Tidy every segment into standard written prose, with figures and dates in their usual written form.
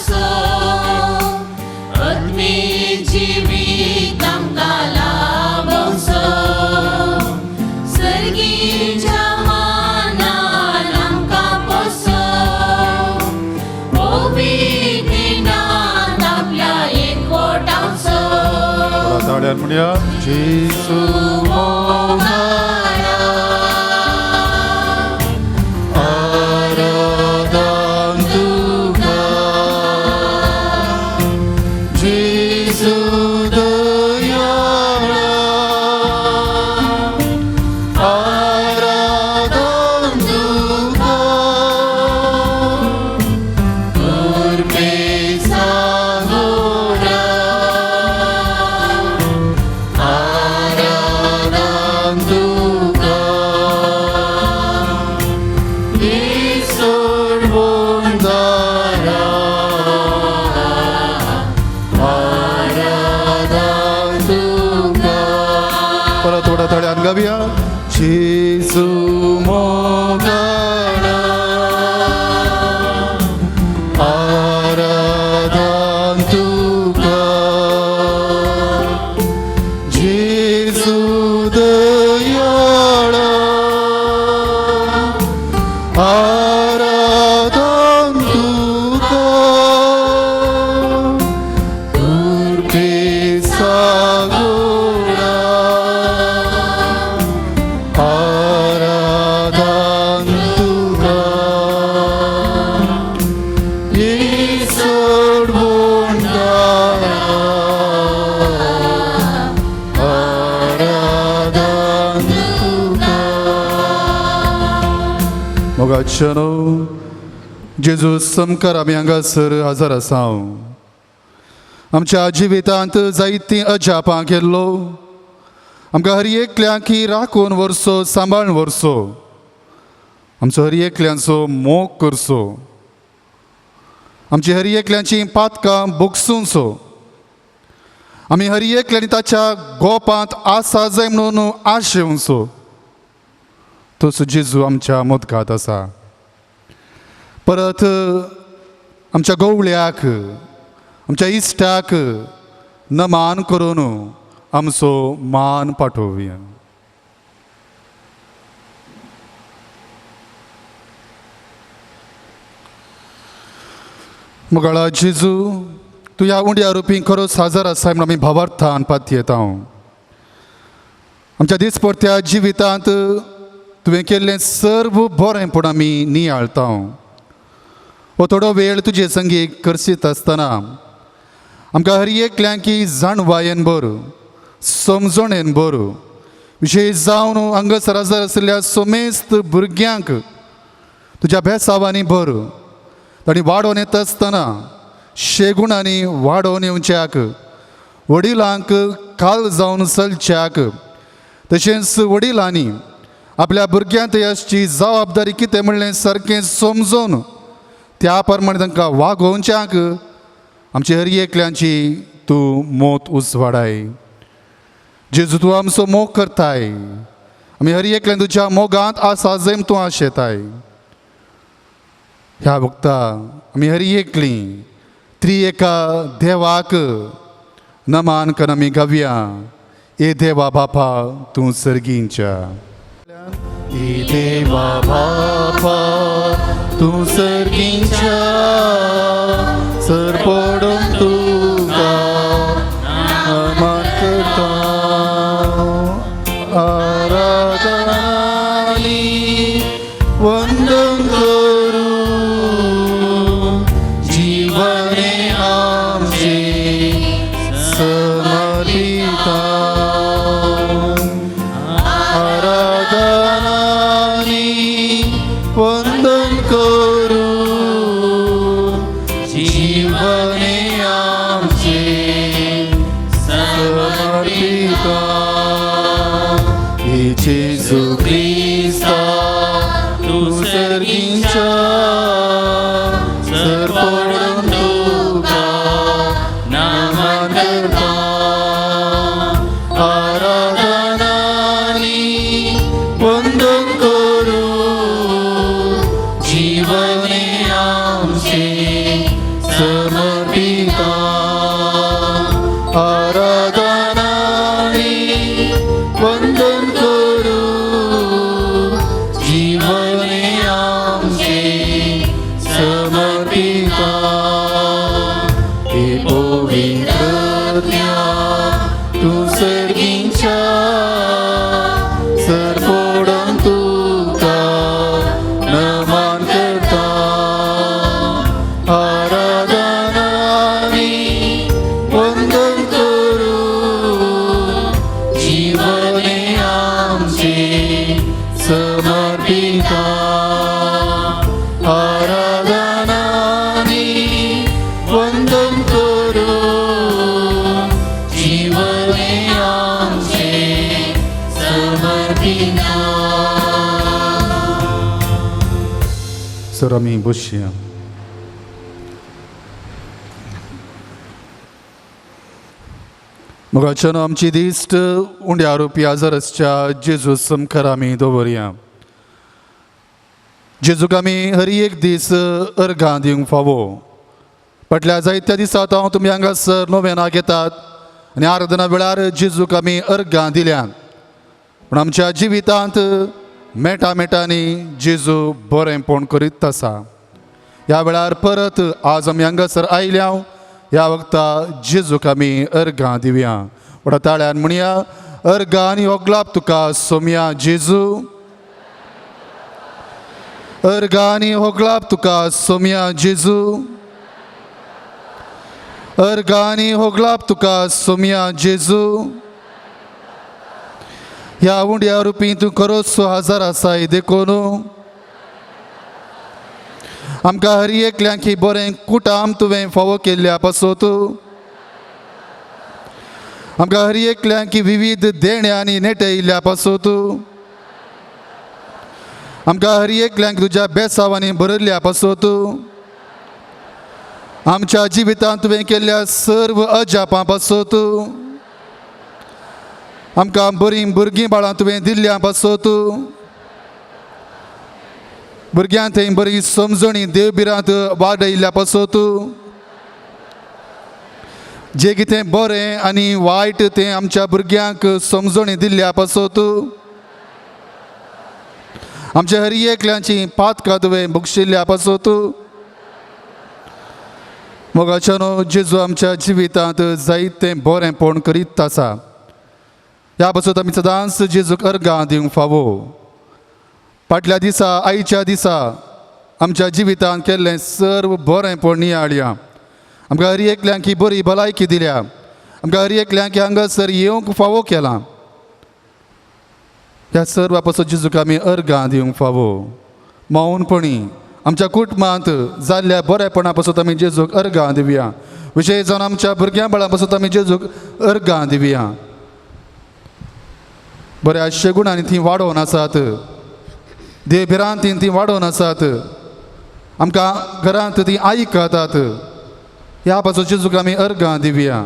भोवसो, आत्मीक जिवीत आमकां लाभोवचो, सर्गीच्या मानान आमकां पोसो, पवित्र दिनांत आपल्या एकवटावचो. ताळ्यान म्हणया, जेजू मोगाळा, आराधन तुका, जेजू दयाळा, आराधन तुका, कृपेचा गोडा, आराधन तुका, ईश्वर बोंदारा, आराधन तुका. परत थोड्या ताळ्यान गावया, जेजू मोगाळा, आराधन तुका, जेजू दयाळा, आराधन तुका, कृपेचा गोडा, आराधन तुका, ईश्वर बोंदारा, आराधन तुका. मोगाच्यानो जेजू समकार, आमी हांगासर हजर आसा. आमच्या जिवितांत जायतीं अजापां केल्लो, आमकां हर एकल्यांक राखून व्हरचो, सांबाळून व्हरचो, आमचो हर एकल्यांचो मोग करचो, आमची हर एकल्यांची पातकां भोगसुचो. आमी हर एकल्यांनी ताच्या गोपांत आसा जाय म्हणून आशेवचो. तसो जेजू आमच्या मोदकांत आसा. परत आमच्या गवळ्याक, आमच्या इश्टाक नमान करून आमचो मान पाठोवया. मोगाळा जेजू, तूं ह्या उंड्या रुपी खरोच हजर आसाय म्हणून आमी भावार्थान पातयेता. आमच्या दिसपडत्या जिवितांत तुवें केल्लें सर्व बरें पूण आमी नियाळता. हो थोडो वेळ तुजे संगी करसीत आसतना आमकां हर एकल्यांकी जाणवायेन भर, समजणेन भर, विशेश जावन हांगासर हजर आशिल्ल्या समेस्त भुरग्यांक तुज्या बेसावांनी भर. तांणी वाडोवन येता आसतना शेगुणांनी वाडोवन येवच्याक, वडिलांक काल जावन चलच्याक, तशेंच वडिलांनी आपल्या भुरग्यांत आसची जबाबदारी कितें म्हणलें सारकें समजून त्या प्रमाणे तांकां वागोवच्याक आमची हर एकल्यांची तूं मोत उजवाडाय. जेजू, तूं आमचो मोग करताय, आमी हर एकल्यान तुज्या मोगांत आसा जैम तूं आशेताय. ह्या वखता आमी हर एकलीं त्री एका देवाक नमान कर आमी गावया, ए देवा बापा तूं सर्गींच्या, ए देवा बापा तूं सर्गींच्या, सर पडून तुका नमन करता, आराधनानी वंदन करू, जीवने आमचे समर्पिता, आराधनानी वंदन करू, जीवने आमचे समर्पिता, जेजू क्रिस्ता तूं सर्गींच्या, सर पडून तुका नमन करता, आराधनानी वंदन करू, जीवने आमचे समर्पिता. सर आमी बसया. मोगाच्यान आमची दिश्ट उंड्या रुपी आजारसच्या जेजू समखार आमी दवरया. जेजूक आमी हर एक दीस अर्घां दिवंक फावो. फाटल्या जायत्या दिसांत हांव तुमी हांगासर नोवेनां घेतात आनी आराधना वेळार जेजूक आमी अर्घां दिल्यात. पूण आमच्या जिवितांत मेटा मेटांनी जेजू बरेंपण करीत आसा. ह्या वेळार परत आज आमी हांगासर आयल्या ह्या वखता जेजूक आमी अर्घां दिवया. व्हडा ताळ्यान म्हणया, अर्घां आनी होगलाप तुका सोमया जेजू. अर्घां आनी होगलाप तुका सोमया जेजू. अर्घां आनी होगलाप तुका सोमया जेजू. ह्या उंड्या रुपी तूं खरोच हजार आसाय देखून आमकां हर एकल्यांक ही बरें कुटाम तुवें फावो केल्ल्या पासत आमकां हर एकल्यांक ही विविध देण्यांनी नेटयल्ल्या पासत आमकां हर एकल्यांक तुज्या बेसावांनी भरिल्ल्या पासत आमच्या जिवितांत तुवें केल्ल्या सर्व अजापां पासत आमकां बरीं भुरगीं बाळां तुवें दिल्ल्या पासत भुरग्यां थंय बरी समजणी देवभिरांत वाडयल्ल्या पासत जें कितें बरें आनी वायट तें आमच्या भुरग्यांक समजणी दिल्ल्या पासत आमच्या हर एकल्यांची पातकां तुवें बक्षिल्ल्या पासत मोगाच्यानो जेजू आमच्या जिवितांत जायतें बरेंपण करीत आसा. ह्या पासत आमी सदांच जेजूक अर्घां दिवंक फावो. फाटल्या दिसा आयच्या दिसा आमच्या जिवितांत केल्लें सर्व बरेंपण नियाळया. आमकां हर एकल्यांक ही बरी भलायकी दिल्या. आमकां हर एकल्यांक हांगासर येवंक फावो केलां. ह्या सर्वा पासत जेजूक आमी अर्घां दिवंक फावो. मौनपणी आमच्या कुटुंबांत जाल्ल्या बरेपणा पासत आमी जेजूक अर्घां दिवया. विशेश जावन आमच्या भुरग्यां बाळां पासत आमी जेजूक अर्घां दिवया. बऱ्या शेगुणांनी ती वाडोवन आसात, देव भिरांतीन ती वाडोवन आसात, आमकां घरांत ती आयकतात. ह्या पासत जेजूक आमी अर्घां दिवया.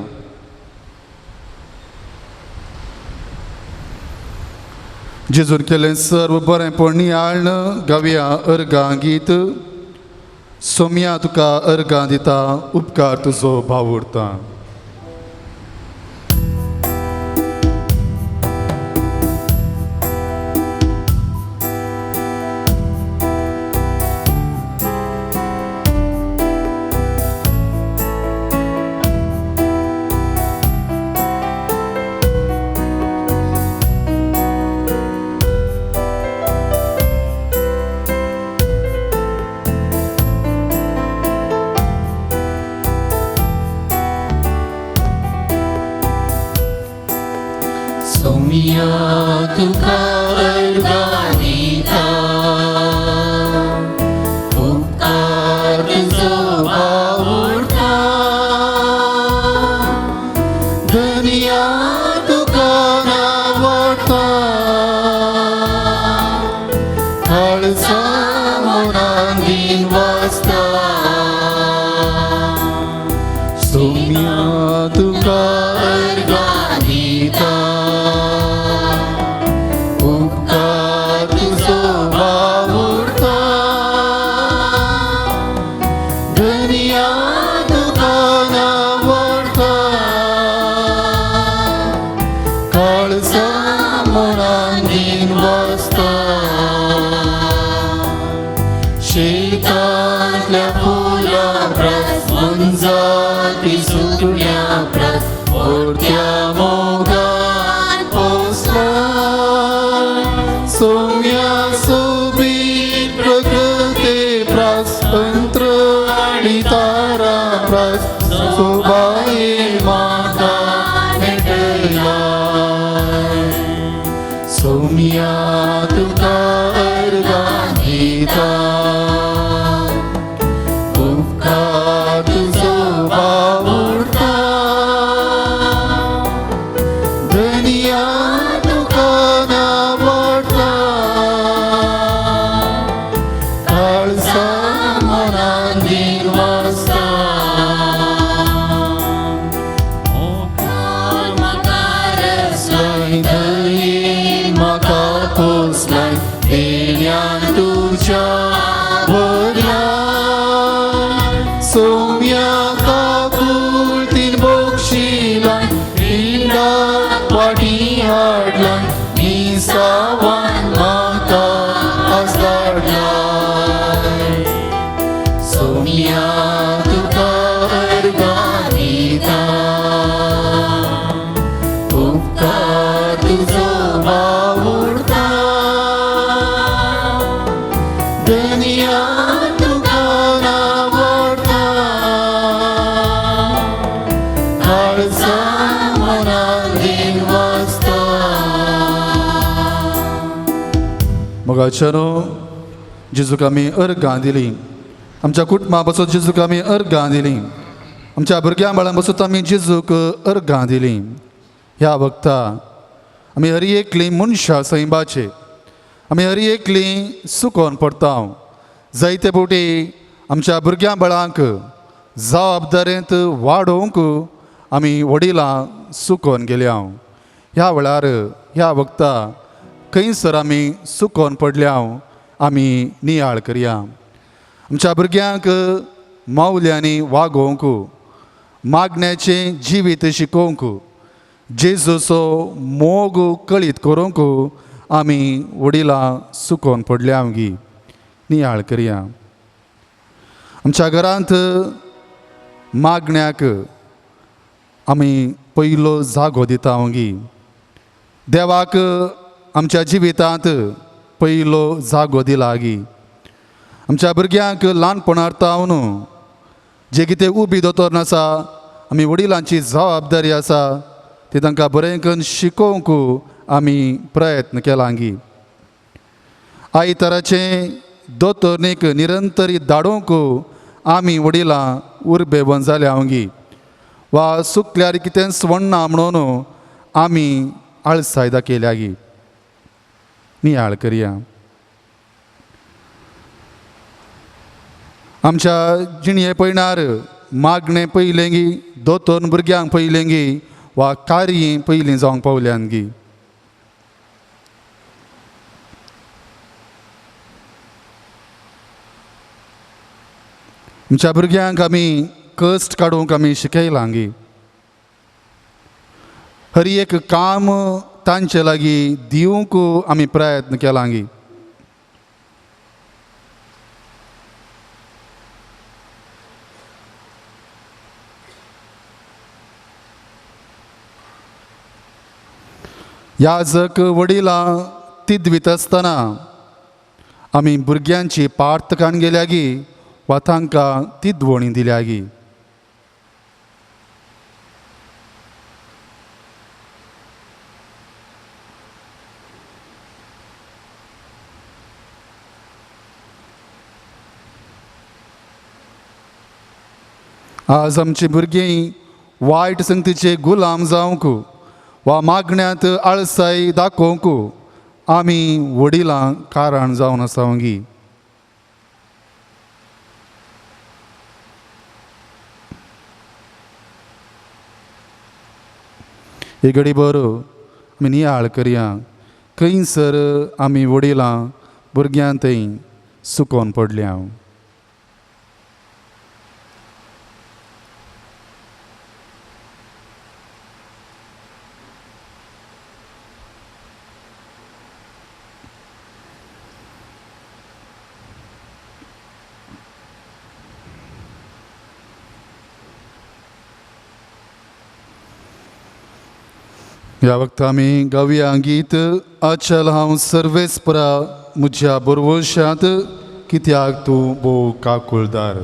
जेजून केलें सर्व बरेंपण नियाळ्ण गावया अर्घां गीत. सोमया तुका अर्घां दिता, उपकार तुजो भाव उरता. सोमया तुका अर्घां दिता, उपकार तुजो भाव उरता. धनिया तुका नावडटा, काळजा मनान दिन वाजता. सोमया तुका अर्घां दिता, उपकार तुजो भाव उरता. धनिया तुका नावडटा, काळजा मनान दिन वाजता. शेतांतल्या फुलां प्रास मोनजाती सुकण्या प्रास ओरत्या मोगान पोसला. सोम्या सोबीत प्रकृते प्रास अंत्र आनी तारा प्रास सोबाये म्हाका मेटला. सोम्या तुका अर्घां दिता, उपकार तुजो भाव उरता. काळजां मनांत वाचता. मोगाच्यानो जेजूक आमी अर्गां दिली, आमच्या कुटुंबा पासत जेजूक आमी अर्गां दिली, आमच्या भुरग्यां बाळां पासत आमी जेजूक अर्गां दिली. ह्या वखता आमी हर एकली मनशां सैंबाचे आमी हर एकली सुकोन पडटा. जायते फावटी आमच्या भुरग्यां बाळांक जबाबदारेंत वाडोवंक आमी वडिलां सुकोन गेल्या. ह्या वेळार ह्या वखता खंयसर आमी सुकोन पडल्या आमी नियाळ करया. आमच्या भुरग्यांक मावल्यांनी वागोवंक, मागण्याचें जिवीत शिकोवंक, जेजूचो मोग कळीत करूंक आमी वडिलां सुकोन पडल्या गी. नियाळ करया. आमच्या घरांत मागण्याक आमी पयलो जागो दिता गी. देवाक आमच्या जिवितांत पयलो जागो दिला गी. आमच्या भुरग्यांक ल्हानपणार तावन जे कितें उबी दोतोर आसा आमी वडिलांची जबाबदारी आसा ती तांकां बरें करून शिकोवंक आमी प्रयत्न केला गी. आयताराचें दोतोरणीक निरंतरी धाडूंक आमी वडिलां उर्बेवन जाल्या गी. वा सुकल्यार कितें स्वण्णा म्हणून आमी आळसाय दाखयल्या गी. नियाळ करया. आमच्या जिणये पयणार मागणें पयलें गी, दोतोर भुरग्यांक पयलें गी वा कार्य पयलीं जावंक पावल्यान गी. आमच्या भुरग्यांक आमी कश्ट काडूंक आमी शिकयलां गी. हर एक काम तांचे लागीं दिवंक आमी प्रयत्न केला गी. याजक वडिलां तिद्वीत आसतना आमी भुरग्यांची पार्त काण गेल्या गी वा तांकां तिद्वणी दिल्या गी. आज आमची भुरगीं वायट संगतीचे गुलाम जावंक वा मागण्यांत आळसाय दाखोवंक आमी वडिलां कारण जावन आसा गी. ही घडी बरो आमी नियाळ करया खंयसर आमी वडिलां भुरग्यां थंय सुकोन पडल्या. ह्या वक्ता आमी गावया गीत अचल हांव सर्वेस्परा म्हज्या बरवशांत कित्याक तूं भोव काकुळदार.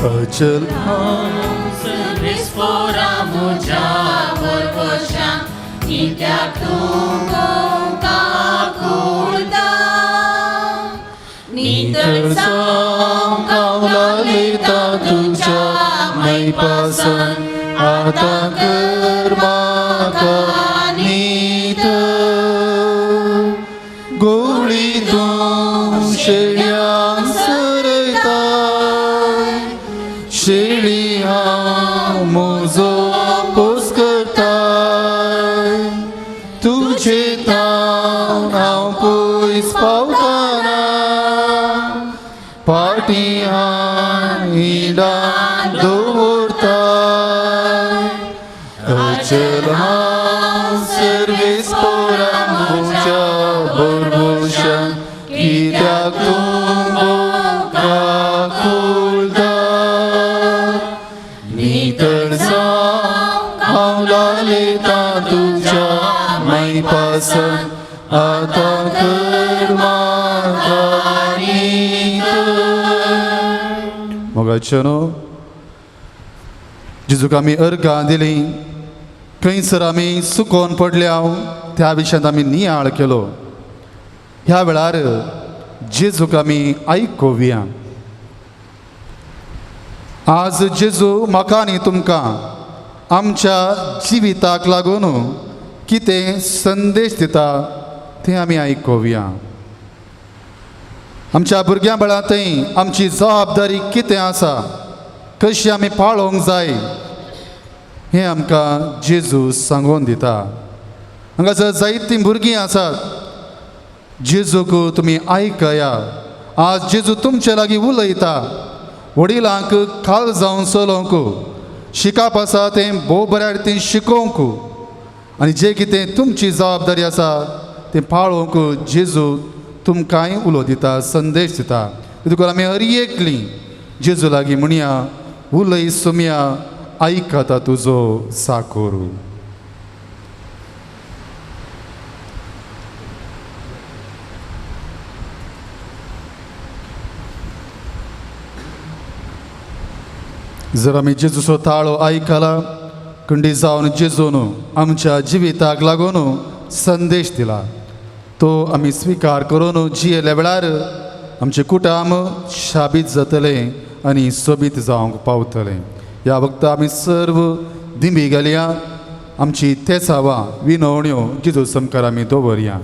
अचल सर्वेस्पोरा म्हज्या बरवशांत कित्याक तूं भोव काकुळदार. नितळ जावंक हांव लागता तुज्या मैपासान आतां कर म्हाका नीत. गोळी तूं शेळ्यांक सरयता, शेळी हांव म्हजो पोस करताय. तुजे तावन हांव पयस पावताना फाटीं हांव इडां दवरताय. अचल हांव सर्वेस्पोरा आपणाय पासन आतां कर म्हाका मोगाचें न्हू जेजूक आमी अर्गां दिली. खंयसर आमी चुकोन पडल्या त्या विशयांत आमी नियाळ केलो. ह्या वेळार जेजूक आमी आयकुया. आज जेजू म्हाका आनी तुमकां आमच्या जिविताक लागून कितें संदेश दिता तें आमी आयकुया. आमच्या भुरग्यां बाळांतय आमची जबाबदारी कितें आसा, कशी आमी पाळोवंक जाय हें आमकां जेजू सांगून दिता. हांगासर जायतीं भुरगीं आसात. जेजूक तुमी आयकया. आज जेजू तुमचे लागीं उलयता. वडिलांक खाल जावन चलोवंक शिकप आसा तें भोव बऱ्या रितीन शिकोवंक आनी जें कितें तुमची जबाबदारी आसा तें पाळोवंक जेजू तुमकांय उलो दिता, संदेश दिता. देखून आमी हर एकली जेजू लागीं म्हणया, उलय सोमया, आयकता तुजो साकोर. जर आमी जेजूचो ताळो आयकला खंडी जावन जेजून आमच्या जिविताक लागून संदेश दिला तो आमी स्विकार करून जियेल्या वेळार आमचें कुटुंब शाबीत जातलें आनी सोबीत जावंक पावतलें. ह्या वखता आमी सर्व दिंबी घालया. आमची तेसावां विनवण्यो जेजू सामकार आमी दवरया.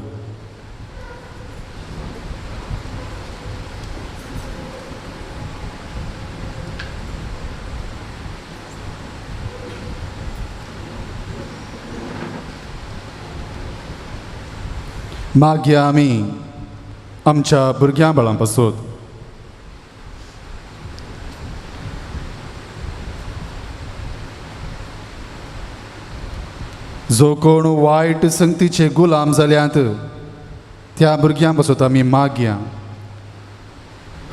मागीर आमी आमच्या भुरग्यां बाळां पासत. जो कोण वायट संगतीचे गुलाम जाल्यात त्या भुरग्यां पासत आमी मागया.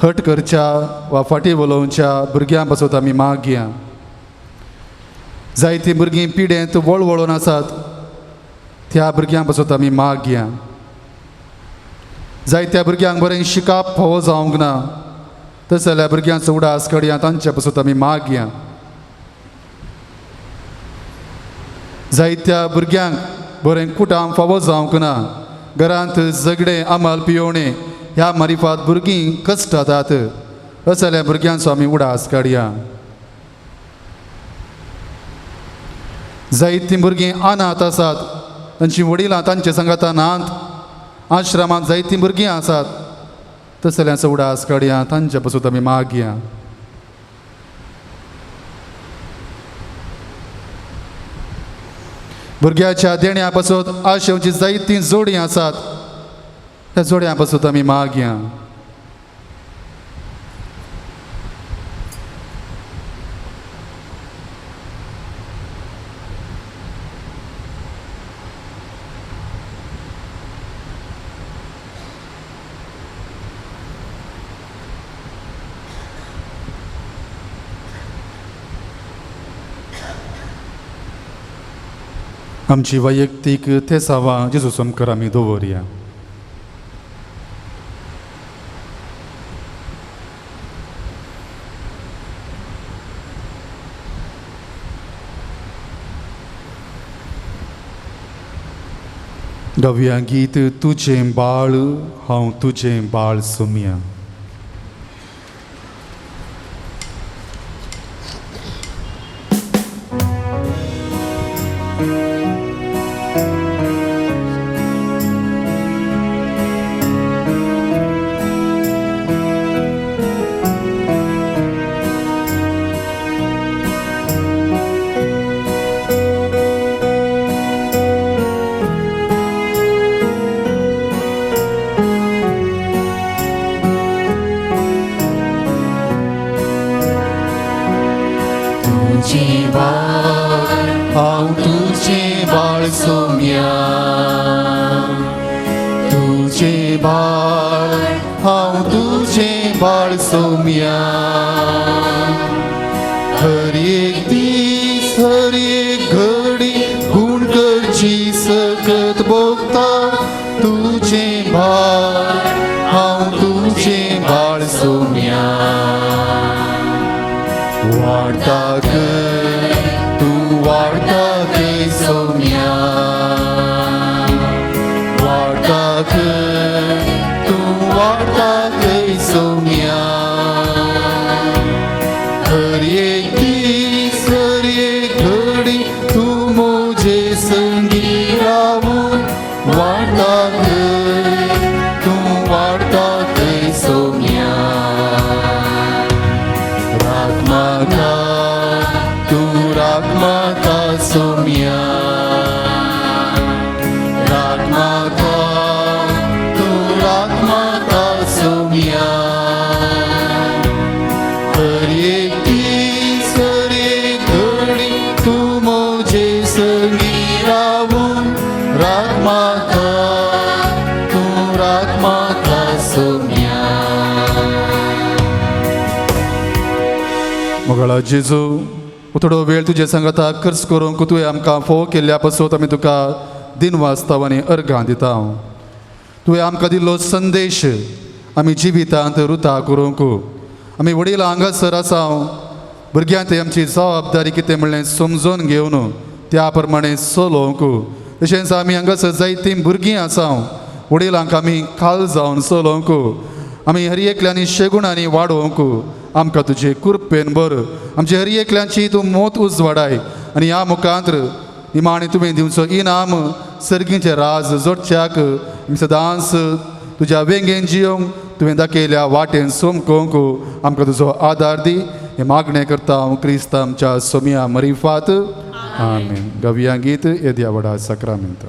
हट करच्या वा फाटीं उलोवच्या भुरग्यां पासत आमी मागया. जायतीं भुरगीं पिडेंत वळवळून आसात त्या भुरग्यां पासत आमी मागया. जायत्या भुरग्यांक बरें शिकप फावो जावंक ना तशें जाल्यार भुरग्यांचो उडास कडया, तांचे पासत आमी मागया. जायत्या भुरग्यांक बरें कुटाम फावो जावंक ना, घरांत झगडें आमल पियोवणें ह्या मारिफात भुरगीं कश्टातात अशें जाल्यार भुरग्यांचो आमी उडास काडया. जायतीं भुरगीं अनाथ आसात, तांचीं वडिलां तांचे सांगाता नात, आश्रमांत जायतीं भुरगीं आसात तसल्यांचो उडास काडया, तांचे पासून आमी मागया. भुरग्याच्या देण्या पासून आशेवची जायतीं जोडीं आसात त्या जोडयां पासून आमी मागया. आमची वैयक्तीक थेसावां जेजू सामकार आमी दवरया. गावया गीत तुजें बाळ हांव तुजें बाळ सोमया. हर एक दीस हर एक घडी गुण करची सगळी. रगत भोगता तुजें बाळ हांव तुजें बाळ सोम्या वाडटा खंय तूं वाडटा खंय सोम्या वाडटा खंय तूं वाडटा खंय सोम्या हर एक दीस हर एक घडी तूं म्हजे संगी रावून वाडटा खंय तूं वाडटा खंय सोम्या राख म्हाका तूं राख म्हाका सोम्या राख म्हाका तूं राख म्हाका सोम्या हर एक दीस हर एक घडी तूं म्हजे संगी रावून राख म्हाका तूं राख म्हाका सोम्या. मोगाळा जेजू, थोडो वेळ तुजे सांगाता खर्च करूंक तुवें आमकां फोव केल्ल्या पासत आमी तुका दिनवास्ताव आनी अर्घां दिता. तुवें आमकां दिल्लो संदेश आमी जिवितांत रुता करूंक आमी वडील हांगासर आसा. भुरग्यां ते आमची जबाबदारी कितें म्हणलें समजून घेवन त्या प्रमाणे चलोवंक, तशेंच आमी हांगासर जायतीं भुरगीं आसा, वडिलांक आमी खाल जावन चलोवंक, आमी हर एकल्यांनी शेगुणांनी वाडोवंक आमकां तुजे कृपेन बर. आमचे हर एकल्यांची तूं मोत उजवाडाय आनी ह्या मुखांत्र निमाणी तुवें दिवचो इनाम सर्गीचें राज जोडच्याक आमी सदांच तुज्या वेंगेन जियोंक तुवें दाखयल्या वाटेन सोमकोंक आमकां तुजो आदार दी. हें मागणें करता हांव क्रिस्त आमच्या सोमिया मरिफात. आमेन. गवया गीत येद्या व्हडा साक्रामेंत.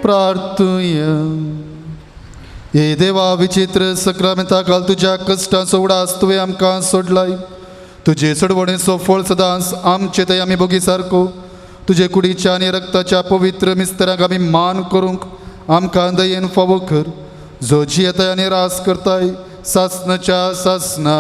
प्रार्थुया. हे देवा, विचित्र सक्रामेंता काल तुज्या कश्टांचो उडास तुवें आमकां सोडलाय. तुजे सोडवणेचो फळ सदांच आमचे थंय आमी भोगी सारको तुजे कुडीच्या आनी रक्ताच्या पवित्र मिस्तरांक आमी मान करूंक आमकां दयेन फावो कर, जो जियेताय आनी रास करताय सासनाच्या सासना.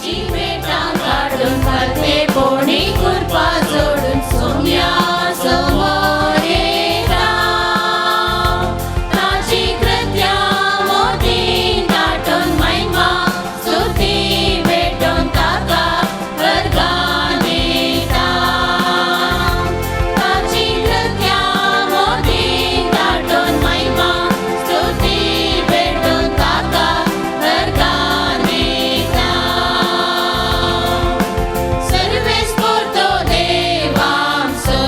संतोषाची भेटां काडून खालतेपणी कुरपा जोडून सोम्या समोर येता. ताची कृत्या मोदीं दाटून महिमा स्तुती भेटून ताका वर्गान येता. ताची कृत्या मोदीं दाटून महिमा स्तुती भेटून ताका वर्गान येता. सर्वेस्पोर्तो देवांचो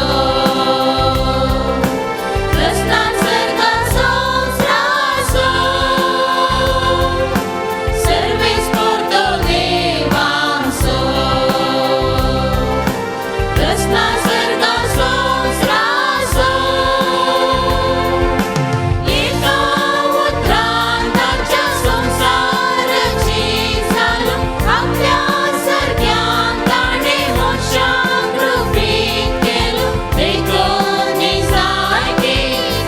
क्रिस्तान स्वर्गा संवसाराचो. सर्वेस्पोर्तो देवांचो क्रिस्तान स्वर्गा संवसाराचो. एका उतरान ताच्या संवसाराची चालू आपल्या सारक्यान ताणें मनशाक रुपीत केलो. देखून सारकी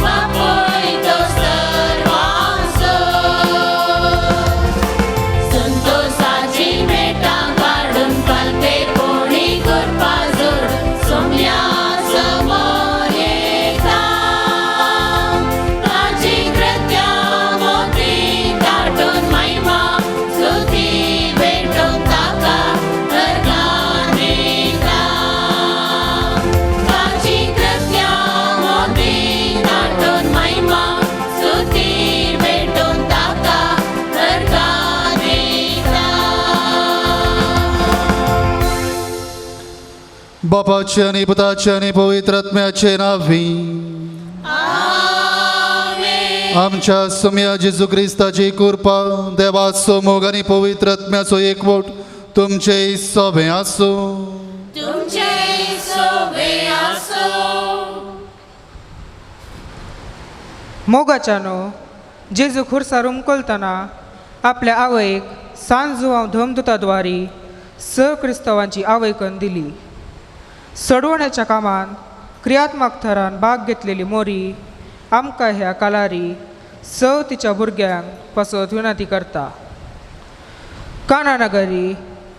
बापूय तो सर्वांचो. संतोषाची भेटां काडून खालतेपणी कुरपा जोडून सोम्या समोर येता. ताची कृत्या मोदीं दाटून महिमा स्तुती भेटून ताका वर्गान येता. ताची कृत्या मोदीं दाटून महिमा स्तुती भेटून ताका वर्गान येता. बापाचे आनी पुताचे आनी पवित्र आत्म्याचे नांवी. आमेन. आमच्या सोम्या जेजू क्रिस्ताची कृपा, देवाचो मोग आनी पवित्र आत्म्याचो एकवट तुमचे सोबें आसूं. तुमचे सोबे आसो. मोगाच्यानो, जेजू खुर्सार उमकलतना आपल्या आवयक सान जुवांव धमदुताद्वारी स क्रिस्तांवांची आवय कन्न दिली. सडवण्याच्या कामांत क्रियात्मक थरान भाग घेतलेली मोरी आमकां ह्या कालारी स तिच्या भुरग्यांक पासत विनंती करता. काना नगरी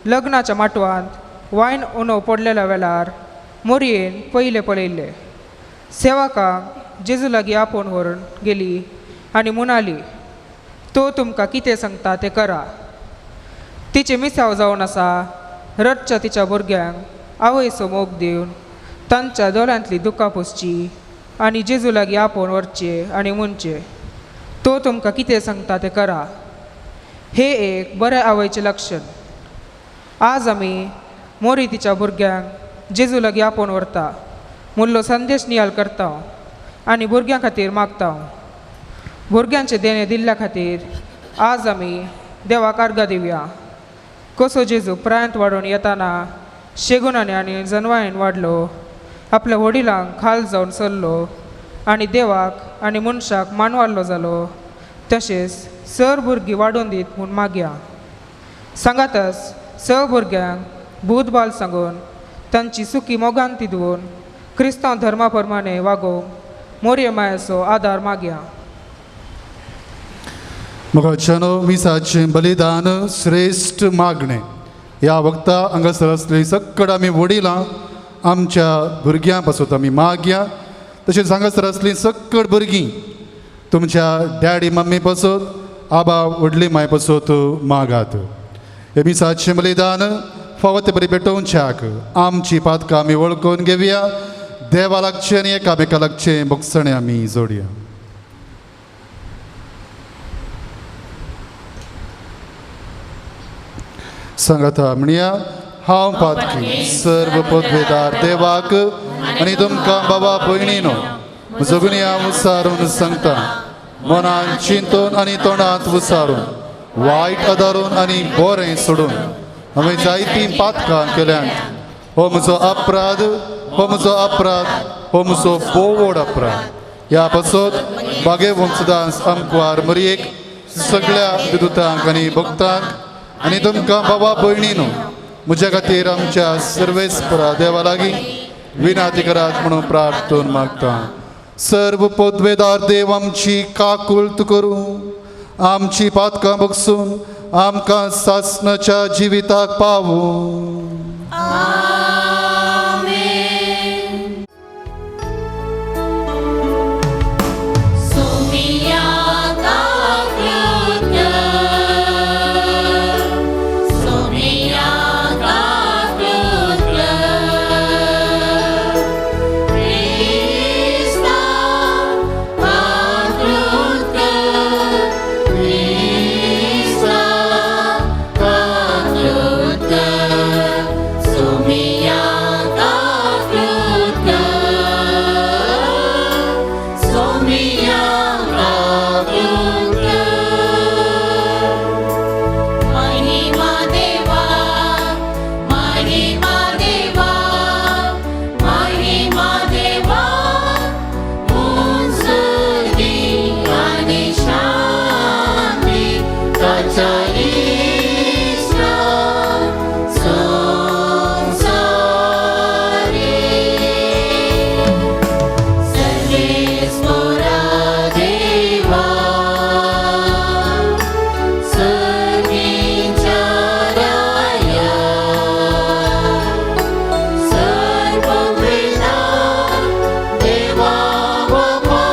लग्नाच्या माटवांत वायन उणो पडलेल्या वेळार मोरयेन पयलें पळयल्लें सेवकांक जेजू लागीं आपोवन व्हरून गेली आनी म्हणाली, तो तुमकां कितें सांगता तें करा. तिचें मिसांव जावन आसा रडच्या तिच्या भुरग्यांक आवयचो मोग दिवन तांच्या दोळ्यांतलीं दुकां पुसचीं आनी जेजू लागीं आपोवन व्हरचें आनी म्हणचें, तो तुमकां कितें सांगता तें करा. हें एक बऱ्या आवयचें लक्षण. आज आमी मोरी तिच्या भुरग्यांक जेजू लागीं आपोवन व्हरता मुल्लो संदेश नियाळ करता आनी भुरग्यां खातीर मागता. भुरग्यांचें देणें दिल्ल्या खातीर आज आमी देवाक अर्गां दिवया. कसो जेजू प्रायंत वाडोवन येताना शेगुणांनी आनी जनवायेन वाडलो, आपल्या वडिलांक खाल जावन सरलो आनी देवाक आनी मनशाक मानवाल्लो जालो, तशेंच सर भुरगीं वाडोवन दीत म्हूण मागया. सांगातच स भुरग्यांक भूतबाल सांगून तांची सुकी मोगान तिदवून क्रिस्तांव धर्मा प्रमाणे वागोवंक मोरये मायेचो आदार मागया. मोगाच्यानो, मिसाचें बलिदान श्रेश्ठ मागणें. ह्या वखता हांगासर आसली सक्कड आमी वडिलां आमच्या भुरग्यां पासत आमी मागया. तशेंच हांगासर आसलीं सक्कड भुरगीं तुमच्या डॅडी मम्मी पासत, आबा व्हडली माय पासत मागात. हे मिसाचें बलिदान फावो ते बरी पेटोवच्याक आमची पातकां आमी वळखून घेवया. देवा लागचें आनी एकामेका लागचें भोगसणें आमी जोडया. सांगाता म्हणया, हांव पातकी सर्व पदवेदार देवाक आनी तुमकां बाबा भयणीनो म्हजो गुन्यांव उसारून सांगता. मनान चिंतून आनी तोंडांत उसारून, वायट आदारून आनी बरें सोडून हांवें जायतीं पातकां केल्यांत. हो म्हजो अपराध, हो म्हजो अपराध, हो म्हजो भोव व्हड अपराध. ह्या पासत बागेवंत सदांच आमकवार मरयेक, सगळ्या विदुतांक आनी भक्तांक आनी तुमकां बाबा भयणीनो म्हज्या खातीर आमच्या सर्वेस्परा देवा लागीं विनाती करात म्हणून प्रार्थून मागता. सर्व पदवेदार देव आमची काकुळत करूं. आमची पातकां बगसून आमकां सासणाच्या जिविताक पावूं. सोमिया काकृत सोमिया काकृत क्रिस्ता काकृत क्रिस्ता काकृत सोमिया काकृत सोमिया काकृत महिमा देवा महिमा देवा महिमा देवा उंचली आणि शांती ताच्या इश्टा संसारी. सर्वेस्पोरा देवा सर्वीच्या राया सर्ववेदा देवा बापा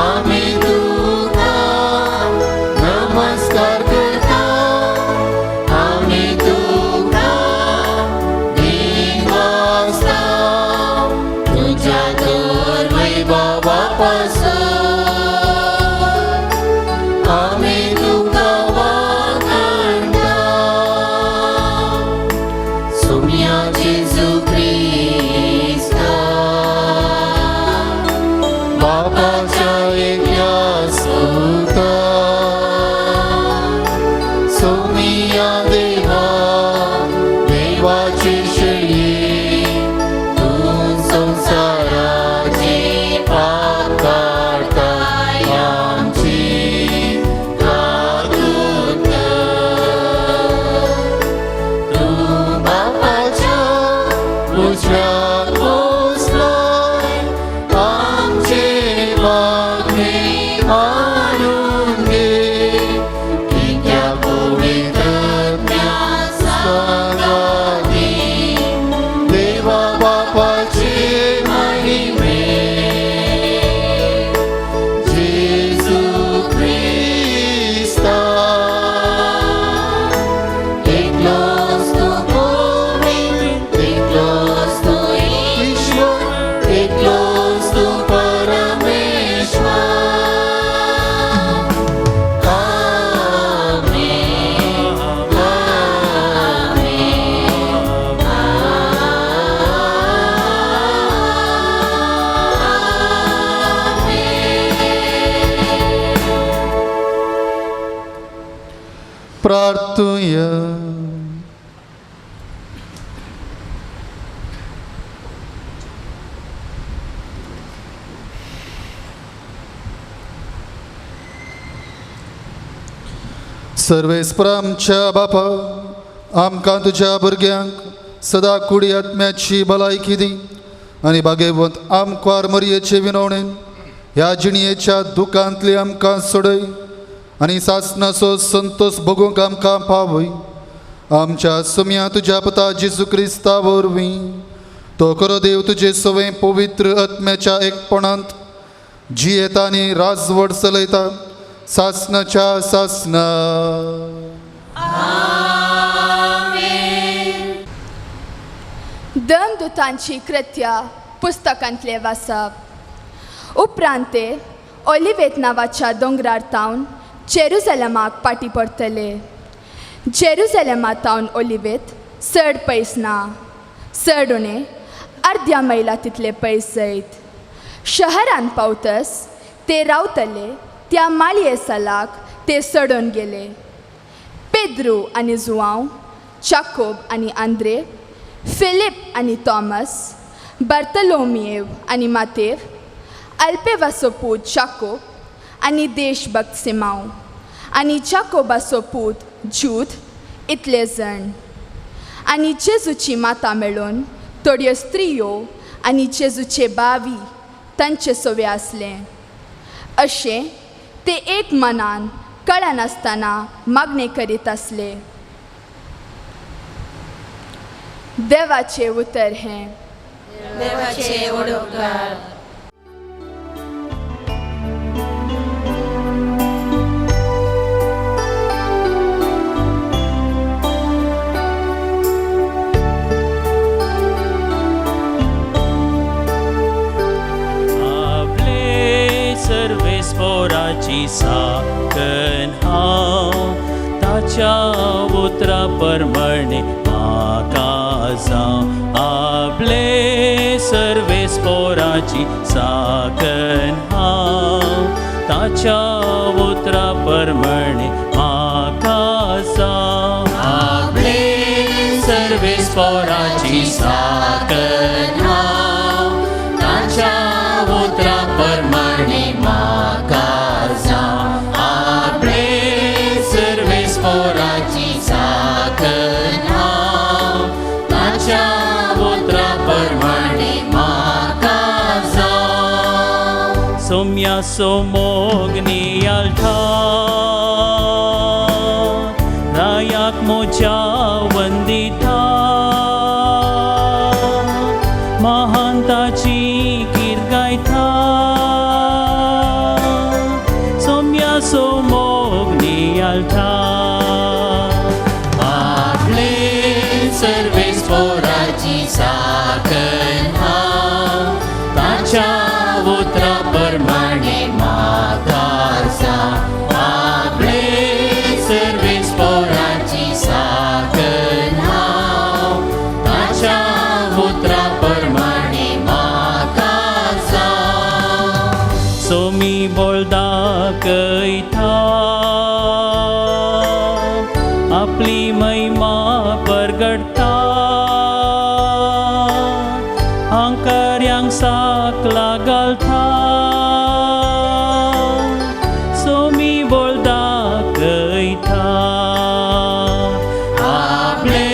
आम्ही तुका नमस्कार करता आम्ही तुका दिवासता तुझ्या तर वैभवापासून आम्ही तुका वाखाणता. सोम्या जेजू क्रिस्ता बापाच्या एकल्या सुता सोमिया देवा देवाची शेळी तूं संसाराची पाप काडताय आमची कादूत. तूं बापाच्या उजव्या बसलाय आमचे मागणे मानून घे कित्याक पवित्र सांगाती देवा बापाचे महिमे जेजू क्रिस्ता एकलोच तूं गोविंद एकलोच तूं ईश्वर एकलोच तूं परमेश्वर. आमेन आमेन आमेन. प्रार्थुया. सर्वेस्पर आमच्या बापा आमकां तुज्या भुरग्यांक सदा कुडी आत्म्याची भलायकी दी आनी बागेवंत आमकार मरयेचे विनवणेन ह्या जिणयेच्या दुखांतली आमकां सोडय आनी सासणाचो संतोष भोगूंक आमकां पावय. आमच्या सुम्या तुज्या पुता जेजू क्रिस्ता वरवीं तो खरो देव तुजे सवय पवित्र आत्म्याच्या एकपणांत जियेता आनी राजवट चलयता सासणाच्या सासना. दमदूतांची कृत्या पुस्तकांतले वाचप. उपरांत ते ओलिवेत नांवाच्या दोंगरार तावन जेरुजलमाक पाटी परतले. जेरुजलमा तावन ओलिवेत चड पयस ना, चड उणें अर्द्या मैला तितले पयस जैत. शहरान पावतस ते रावतले त्या माळये सालाक ते चडोन गेले. पेद्रू आनी जुआंव, जाकोब आनी आंद्रे, फिलीप आनी थॉमस, बार्तलोमियेव आनी मातेव, अल्पेवाचो पूत जाकोब आनी देशभक्त सिमांव आनी जाकोबाचो पूत जूद इतले जाण. आनी जेजूची माता मेळून थोड्यो स्त्रियो आनी जेजूचे भावी तांचे सवे आसले. अशें ते एक मनान कळनासतना मागणें करीत आसले. देवाचें उतर हें. देवाचे उपकार. सर्वेस्पोराची साकन हांव ताच्या उतरा परमणे म्हाका जावं. आपले सर्वेस्पोराची साकन हांव ताच्या उतरा परमणे म्हाका जावं. आपले सर्वेस्पोराची साकन हांव ताच्या उतरा परमणे म्हाका जावं. आपले सर्वेस्पोराची साकन हांव ताच्या उतरा परमणे म्हाका जावं. सोम्या सोमोग नियाळटा रायाक म्हज्या वंदिता महानताची कीर्त गायता. सोम्या सोमोग नियाळटा. आपले सर्वेस्पोराची साकन हांव ताच्या उतरा परमाणे म्हाका जावं. आपले सर्वेस्पोराची साकन हांव ताच्या उतरा परमाणे म्हाका जावं. सोमी बोल दाखयता आपली महिमा परगडटा अंकर्यांक साकला घालता. सोमी बोल दाखयता. आपले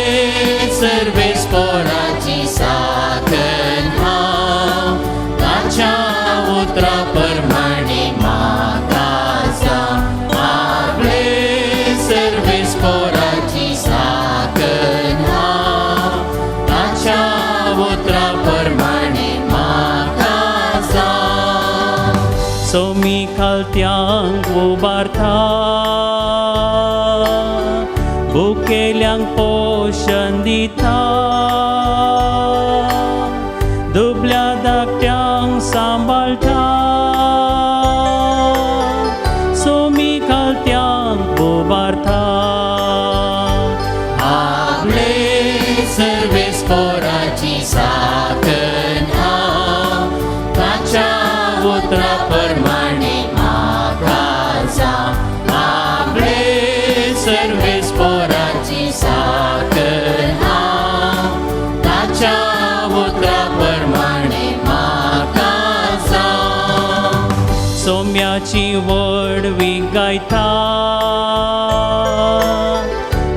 सर्वेस्पोराची साकन हांव ताच्या उतरा परमाणे म्हाका जावं. आपले सर्वेस्पोराची साकन हांव ताच्या उतरा परमाणे म्हाका जावं. सोमी खालत्यांक उबारता भुकेल्यांक पोशण दिता दुबल्या धाकट्यांक सांबाळटा. सोमी खालत्यांक उबारता. आपले सर्वेस्पोराची साकन हांव ताच्या उतरा परमाणे म्हाका जावं. आपले सर्वेस्पोराची साकन हांव ताच्या उतरा परमाणे म्हाका जावं. सोम्याची व्हडवी गायता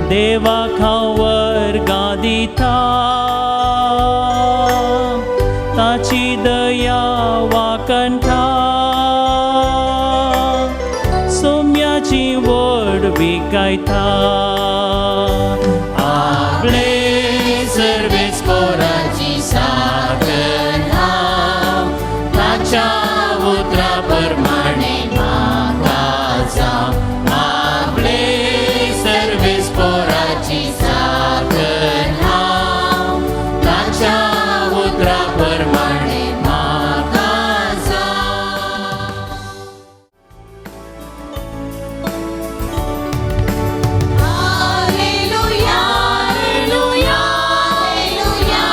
देवाक हांव वर्गां दिता ताची दया वाकणटा. सोम्याची व्हडवी गायता. आपले सर्वेस्पोराची साकन हांव ताच्या उतरा परमाणे म्हाका जावं. आपले सर्वेस्पोराची साकन हांव ताच्या उतरा परमाणे म्हाका जावं. Alleluia, alleluia, alleluia,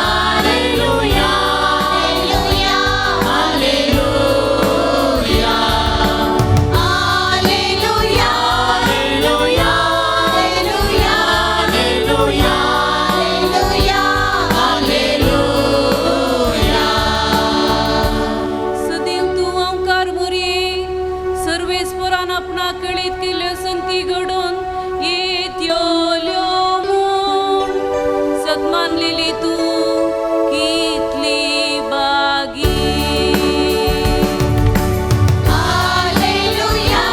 alleluia, alleluia, alleluia, alleluia, alleluia, alleluia, alleluia. सदैव तूं ओंकार मुरये सर्वेस्परान आपणा कळीत केल्ल्यो संती घडोवन येत्योल्यो म्हूण सन्मानलेली तूं कितली बागी. Alleluia,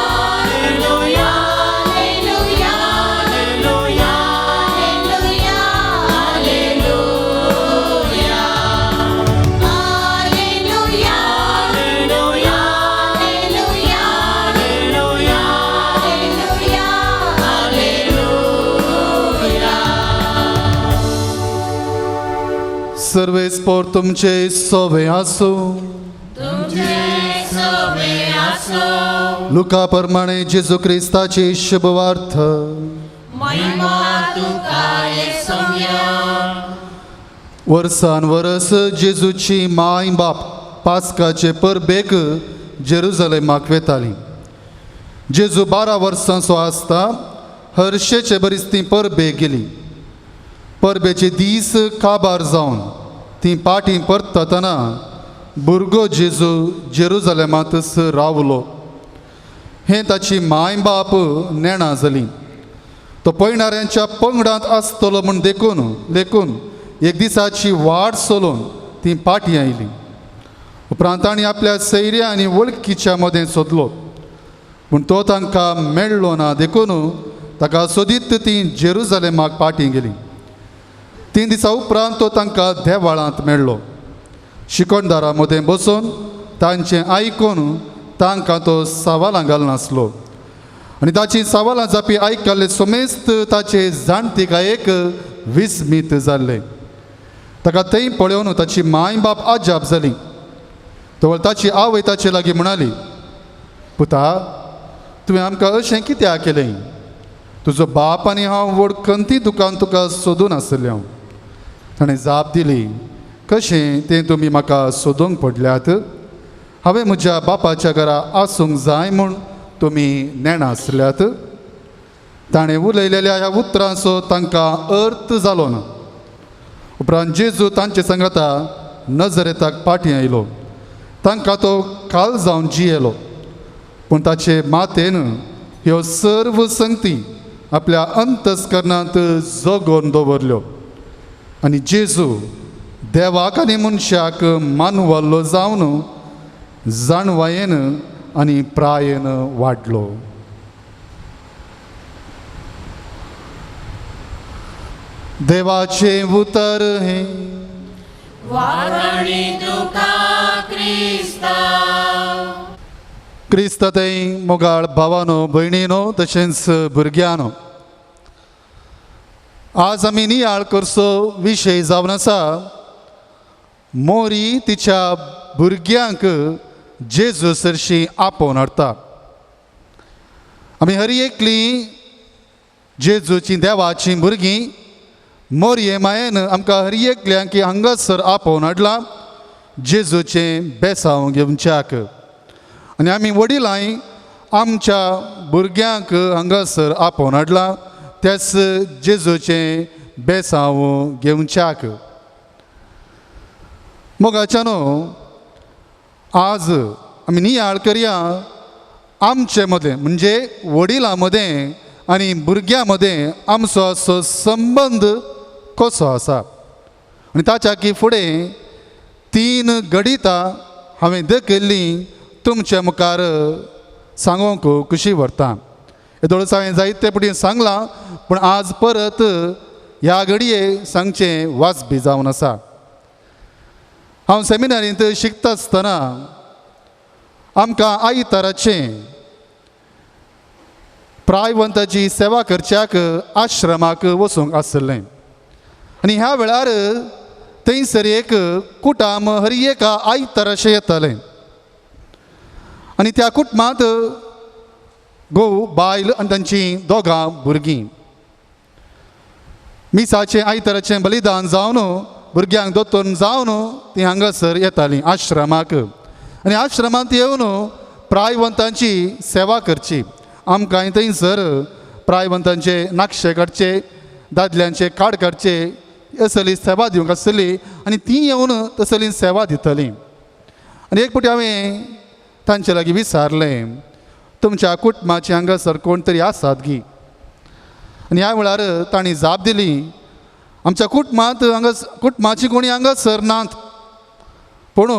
सर्वेस्पोर तुमचे सोवे आसूं. तुमचे सोवे आसूं. लुका प्रमाणे जेजू क्रिस्ताची शुभवार्थ. महिमा तुका येसोम्या. वर्सान वरस जेजूची माय बाप पास्काचे परबेक जेरुजलेमाक वेताली. जेजू 12 वर्सांचो आसता हर्शेचे बरीच ती परबेक गेली. परबेचे दीस काबार जावन ती पाटी परततना भुरगो जेजू जेरुजलेमांतच रावलो. हें ताची माय बाप नेणा जाली. तो पयणाऱ्यांच्या पंगडांत आसतलो म्हूण देखून लेखून एक दिसाची वाट सोलून ती पाटी आयली. उपरांत तांणी आपल्या सैर्या आनी वळखीच्या मदें सोदलो, पूण तो तांकां मेळ्ळो ना. देखून ताका सोदीत ती जेरुजलेमाक पाटी गेली. 3 दिसां उपरांत तो तांकां देवाळांत मेळ्ळो. शिकणदारा मदें बसून तांचें आयकून तांकां तो सवालां घालनासलो आनी ताची सवालां जापी आयकल्ले समेस्त ताचे जाणतिकायेक विस्मीत जाल्ले. ताका थंय पळोवन ताची माय बाप आजाप जाली. तवळ ताची आवय ताचे लागीं म्हणाली, पुता, तुवें आमकां अशें कित्याक केलें? तुजो बाप आनी हांव व्हड खंती दुकान तुका सोदून आसलें हांव. ताणें जाप दिली, कशें तें तुमी म्हाका सोदूंक पडल्यात? हांवें म्हज्या बापाच्या घरा आसूंक जाय म्हूण तुमी नेणा आसल्यात. ताणें उलयलेल्या ह्या उतरांचो तांकां अर्थ जालो ना. उपरांत जेजू तांचे सांगाता नजरेताक पाटी आयलो. तांकां तो काल जावन जियेलो, पूण ताचे मातेन ह्यो सर्व संगती आपल्या अंतस्करणांत जगोवन दवरल्यो. आनी जेजू देवाक आनी मनशाक मानवल्लो जावन जाणवायेन आनी प्रायेन वाडलो. देवाचें उतर हें. वाणी तुका क्रिस्ता. क्रिस्ता थंय मोगाळ भावानो भयणीनो तशेंच भुरग्यानो, आज आमी नियाळ करचो विशय जावन आसा मोरी तिच्या भुरग्यांक जेजू सरशी आपोवन हाडटा. आमी हर एकली जेजूची देवाची भुरगीं मोरये मायेन आमकां हर एकल्यांक हांगासर आपोवन हाडला जेजूचें बेसांव घेवच्याक. आनी आमी वडिलांय आमच्या भुरग्यांक हांगासर आपोवन हाडला त्याच जेजूचें बेसांव घेवच्याक. मोगाच्यानो, आज आमी नियाळ करया आमचे मदें म्हणजे वडिलां मदें आनी भुरग्यां मदें आमचो असो संबंद कसो आसा. आनी ताच्या की फुडें 3 घडितां हांवें दखिल्लीं तुमच्या मुखार सांगूंक खुशी व्हरता. येदोळच हांवें जायते फावटी सांगलां, पूण आज परत ह्या घडये सांगचें वाजबी जावन आसा. हांव सेमिनारींत शिकता आसतना आमकां आयताराचें प्रायवंताची सेवा करच्याक आश्रमाक वचूंक आसलें. आनी ह्या वेळार थंयसर एक कुटाम हर एका आयताराचें येतालें. आनी त्या कुटुंबांत घोव बायल आनी तांची दोगां भुरगीं. मिसाचें आयताराचें बलिदान जावन भुरग्यांक दोतोर जावन तीं हांगासर येतालीं आश्रमाक. आनी आश्रमांत येवन प्रायवंतांची सेवा करची. आमकां थंयसर प्रायवंतांचे नाकशे काडचे, दादल्यांचे कार्ड काडचे, असली सेवा दिवंक आसतली आनी ती येवन तसली सेवा दितली. आनी एक फावटी हांवें तांचे लागीं विचारलें, तुमच्या कुटुंबाचे हांगासर कोण तरी आसात गी? आनी ह्या वेळार तांणी जाप दिली, आमच्या कुटुंबांत हांगा कुटुंबाची कोणी हांगासर नात, पूण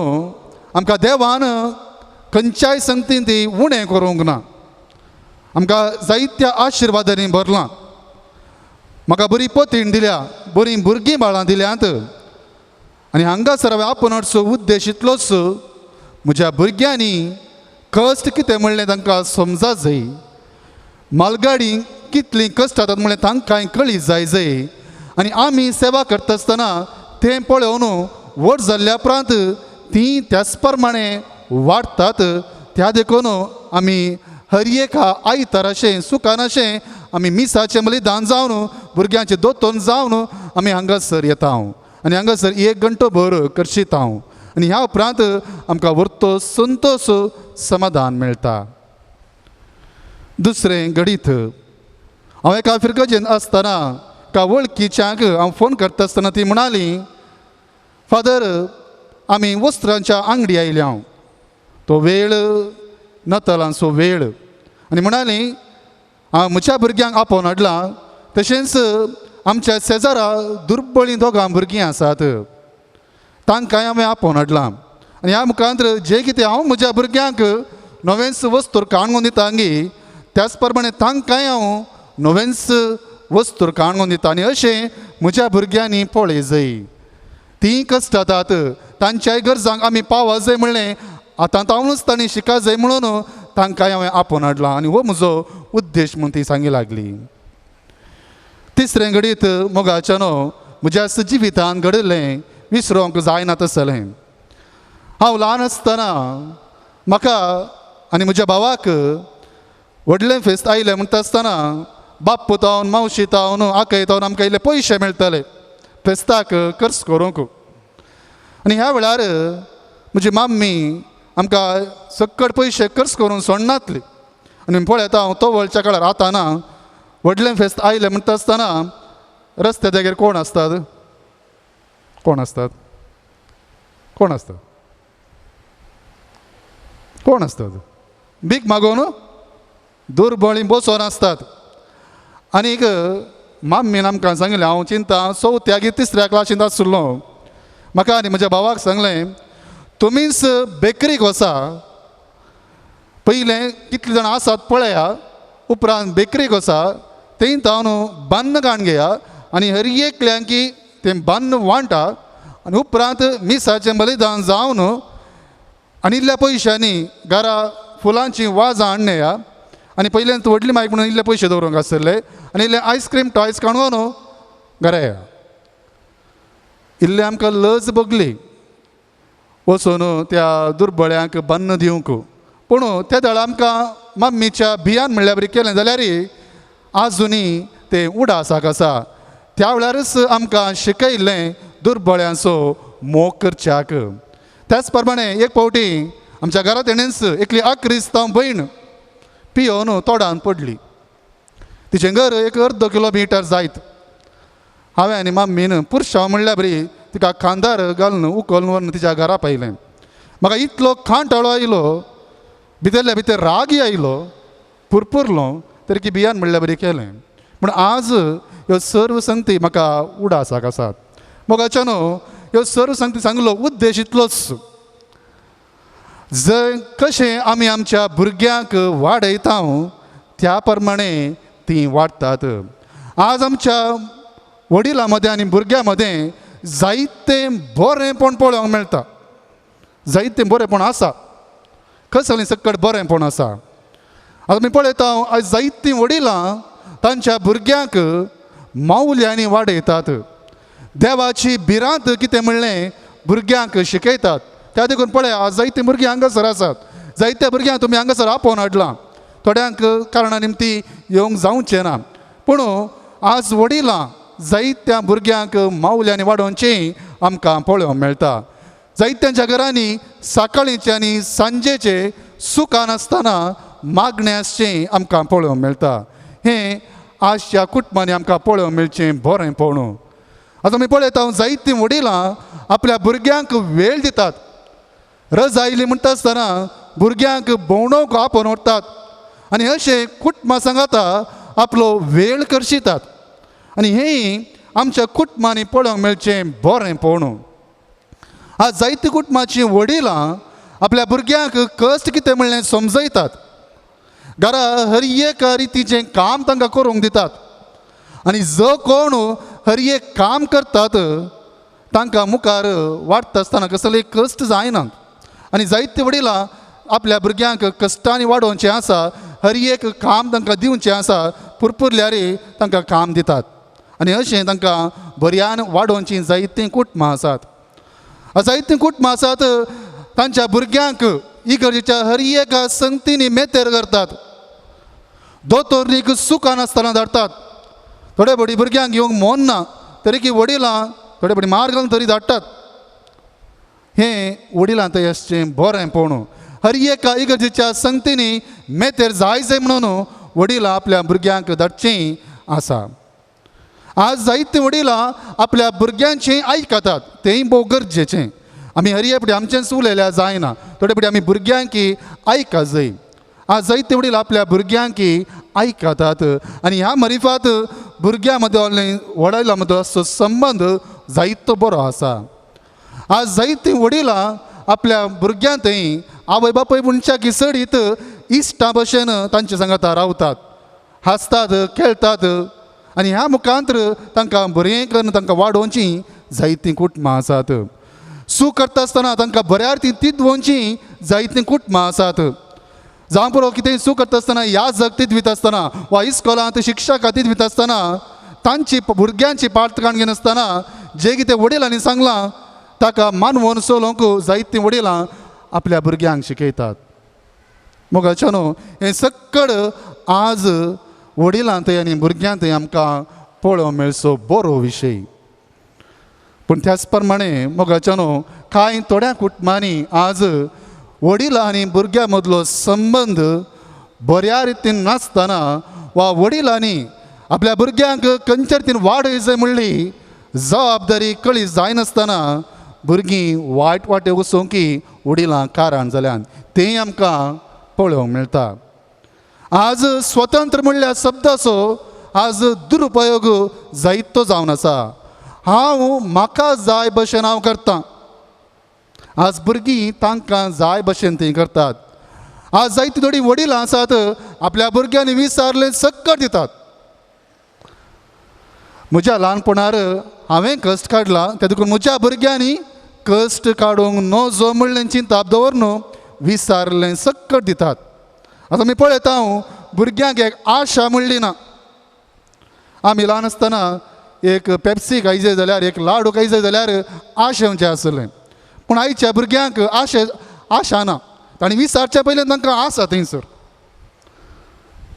आमकां देवान खंयच्याय संगतीन ती उणें करूंक ना. आमकां जायत्या आशिर्वादांनी भरलां. म्हाका बरी पतीण दिल्या, बरीं भुरगीं बाळां दिल्यांत. आनी हांगासर हांवें आपोवन हाडचो उद्देश इतलोच, म्हज्या भुरग्यांनी कश्ट कितें म्हणलें तांकां समजा जाय, मालगाडी कितलीं कश्ट जातात म्हणलें तांकांय कळी जाय जाय. आनी आमी सेवा करता आसतना तें पळोवन व्हड जाल्ल्या उपरांत तीं त्याच प्रमाणे वाडटात. त्या देखून आमी हर एका आयताराशें सुकानाशें आमी मिसाचें बलिदान जावन भुरग्यांचें दोतोन जावन आमी हांगासर येता आनी हांगासर एक घंटो भर करशीत हांव आनी ह्या उपरांत आमकां व्हरतो संतोश समाधान मेळटा. दुसरें घडीत हांव एका फिरगजेन आसतना एका वळखीच्यांक हांव फोन करता आसतना ती म्हणाली, फादर आमी वस्त्रांच्या आंगडी आयल्या हांव, तो वेळ नतालांचो वेळ, आनी म्हणाली हांव म्हज्या भुरग्यांक आपोवन हाडलां, तशेंच आमच्या शेजारा दुर्बळी दोगां भुरगीं आसात तांकांय हांवें आपोवन हाडलां आनी ह्या मुखांत जें कितें हांव म्हज्या भुरग्यांक नवेंच वस्तूर काणून दिता गी त्याच प्रमाणे तांकांय हांव नवेंच वस्तूर काणून दिता आनी अशें म्हज्या भुरग्यांनी पळय जाय, तीं कश्टातात तांच्याय गरजांक आमी पावा जाय म्हणलें आतां तावनूच तांणी शिका जाय म्हणून तांकांय हांवें आपोवन हाडलां आनी हो म्हजो उद्देश म्हूण ती सांगी लागली. तिसरें घडीत मोगाच्यानो म्हज्या जिवितान घडिल्लें विसरोंक जायना तसलें. हांव ल्हान आसतना म्हाका आनी म्हज्या भावाक व्हडलें फेस्त आयलें म्हणटा आसतना बाप्पू तावन मावशी तावन आकय तावन आमकां इल्ले पयशे मेळटाले फेस्ताक खर्च करूंक. आनी ह्या वेळार म्हजी माम्मी आमकां सक्कड पयशे खर्च करून सोडनातली आनी पळयता हांव तो वळच्या काळार आतां ना व्हडलें फेस्त आयलें म्हणटा आसतना रस्त्या देगेर कोण आसतात कोण आसतात कोण आसतात कोण आसतात भीक मागोवन दुर्बळी बसोन आसतात. आनीक माम्मीन आमकां सांगलें, हांव चिंता चवथ्या की तिसऱ्या क्लासींत आशिल्लो, म्हाका आनी म्हज्या भावाक सांगलें तुमीच बेकरीक वचा, पयलें कितले जाणां आसात पळया, उपरांत बेकरीक वचा, थंय तावन बान्न काण घेया आनी हर एकल्यांकी तें बान्न वांटा आनी उपरांत मिसाचें बलिदान जावन आनी इल्ल्या पयशांनी घरा फुलांची वाजां हाडया आनी पयल्यान व्हडली मायक म्हणून इल्ले पयशे दवरूंक आसले आनी इल्ले आयस्क्रीम टॉयस काडून घरा या. इल्ले आमकां लज भोगली वचून त्या दुर्बळ्यांक बान्न दिवंक, पूण त्या वेळार आमकां मम्मीच्या भियान म्हणल्यार बरी केलें जाल्यार आजुनी तें उडासाक आसा. त्या वेळारच आमकां शिकयल्लें दुर्बळ्यांचो मोग करच्याक. त्याच प्रमाणे एक फावटी आमच्या घरांत तेणेच एकली आक्रिस्तांव भयण पियोवन तोडान पडली, तिचें घर एक अर्द किलोमिटर जायत. हांवें आनी मम्मीन पुरशांव म्हणल्यार बरी तिका खांदार घालून उखलून व्हरून तिच्या घरा पायलें. म्हाका इतलो कांटाळो आयलो, भितरल्या भितर रागी आयलो, पुरपुरलो, तरी की बियान म्हणल्यार बरी केलें. पूण आज ह्यो सर्व संगती म्हाका उडासाक आसात. मोगाच्यानो ह्यो सर्व संगती सांगलो उद्देश इतलोच, जंय कशें आमी आमच्या भुरग्यांक वाडयता त्या प्रमाणे तीं वाडटात. आज आमच्या वडिलां मदें आनी भुरग्यां मदें जायतें बरेंपण पळोवंक मेळटा, जायतें बरेंपण आसा, कसलें सकट बरेंपण आसा. आतां आमी पळयता आयज जायतीं वडिलां तांच्या भुरग्यांक मावल्यांनी वाडयतात, देवाची भिरांत कितें म्हणलें भुरग्यांक शिकयतात. त्या देखून पळय आज जायतीं भुरगीं हांगासर आसात, जायत्या भुरग्यांक तुमी हांगासर आपोवन हाडलां, थोड्यांक कारणा निमती येवंक जावचें ना, पूण आज वडिलां जायत्या भुरग्यांक मावल्यांनी वाडोवचें आमकां पळोवंक मेळटा. जायत्यांच्या घरांनी सकाळींचे आनी सांजेचे सुखान आसतना मागणें आसचें आमकां पळोवंक मेळटा. हें आजच्या कुटुंबांनी आमकां पळोवंक मेळचें बरें पळोवं. आतां आमी पळयता जायतीं वडिलां आपल्या भुरग्यांक वेळ दितात, रजा आयली म्हणटा आसतना भुरग्यांक भोंवणोक आपोवन व्हरतात आनी अशें कुटुंबां सांगाता आपलो वेळ करशितात. आनी हें आमच्या कुटुंबांनी पळोवंक मेळचें बरें पळोवं. आज जायतीं कुटुंबाचीं वडिलां आपल्या भुरग्यांक कश्ट कितें म्हणलें समजयतात, घरा हर एक रितीचें काम तांकां करूंक दितात आनी जो कोण हर एक काम करतात तांकां मुखार वाडटा आसतना कसले कश्ट जायनात. आनी जायतीं वडिलां आपल्या भुरग्यांक कश्टांनी वाडोवचें आसा, हर एक काम तांकां दिवचें आसा, पुरपुरल्यार तांकां काम दितात आनी अशें तांकां बऱ्यान वाडोवचीं जायतीं कुटुंबां आसात. जायतीं कुटुंबां आसात तांच्या भुरग्यांक इगर्जेच्या हर एका संगतींनी मेतेर करतात, दोतोरणीक सुखान आसतना धाडटात. थोडे बडी भुरग्यांक येवंक मोन ना तरी की वडिलां थोडे बडी मार घालून तरी धाडटात. हें वडिलां थंय आसचें बरें पळोवन हर एका इगर्जेच्या संगतींनी मेतेर जाय जाय म्हणून वडिलां आपल्या भुरग्यांक धाडचें आसा. आज जायतीं वडिलां आपल्या भुरग्यांचें आयकतात, तेंय भोव गरजेचें. आमी हर एक आमचेंच उलयल्यार जायना, थोडे फावटी आमी भुरग्यांकी आयका जाय. आज जायते वडील आपल्या भुरग्यांकी आयकतात आनी ह्या मरिफात भुरग्यां मदीं ऑनलायन वडिलां मदीं असो संबंद जायतो बरो आसा. आज जायतीं वडिलां आपल्या भुरग्यां थंय आवय बापूय मनशाक चडीत इश्टा भशेन तांचे सांगाता रावतात, हांसतात, खेळटात आनी ह्या मुखांतर तांकां बरें करून तांकां वाडोवचीं जायतीं कुटुंबां आसात. सूख करता आसतना तांकां बऱ्या ती तिदवोवचीं जायतीं कुटुंबां आसात. जावं पुरो कितें सूख करता आसतना ह्या जगतीत वता आसतना वा इस्कोलांत शिक्षकां वता आसतना तांची भुरग्यांची पार्तकाण घेनासतना जे कितें वडिलांनी सांगलां ताका मानवोन चलोवंक जायतीं वडिलां आपल्या भुरग्यांक शिकयतात. मोगाच्या न्हू हें सक्कड आज वडिलां थंय आनी भुरग्यां थंय आमकां पळोवंक मेळचो बरो विशय. पूण त्याच प्रमाणे मोगाच्या न्हू कांय थोड्या कुटुंबांनी आज वडिलां आनी भुरग्यां मदलो संबंद बऱ्या रितीन नासतना वा वडिलांनी आपल्या भुरग्यांक खंयच्या रितीन वाडय जाय म्हणली जबाबदारी कळी जायनासतना भुरगीं वायट वाटे वचोंकी वडिलां कारण जाल्यान तें आमकां पळोवंक मेळटा. आज स्वतंत्र म्हणल्या शब्दाचो आज दुरुपयोग जायतो जावन आसा. हांव म्हाका जाय भशेन हांव करतां. आज भुरगीं तांकां जाय भशेन तीं करतात. आज जायतीं थोडीं वडिलां आसात आपल्या भुरग्यांनी विचारलें सक्कड दितात. म्हज्या ल्हानपणार हांवें कश्ट काडला ते देखून म्हज्या भुरग्यांनी कश्ट काडूंक नजो म्हणलें चिंताप दवर न्हू विचारलें सक्कड दितात. आतां आमी पळयता हांव भुरग्यांक एक आशा म्हणली ना. आमी ल्हान आसतना एक पेप्सी खायचे जाय जाल्यार एक लाडू खायचे जाय जाल्यार आशें म्हणचें आसलें, पूण आयच्या भुरग्यांक आशे आशा ना. तांणी विचारच्या पयल्यान तांकां आसा थंयसर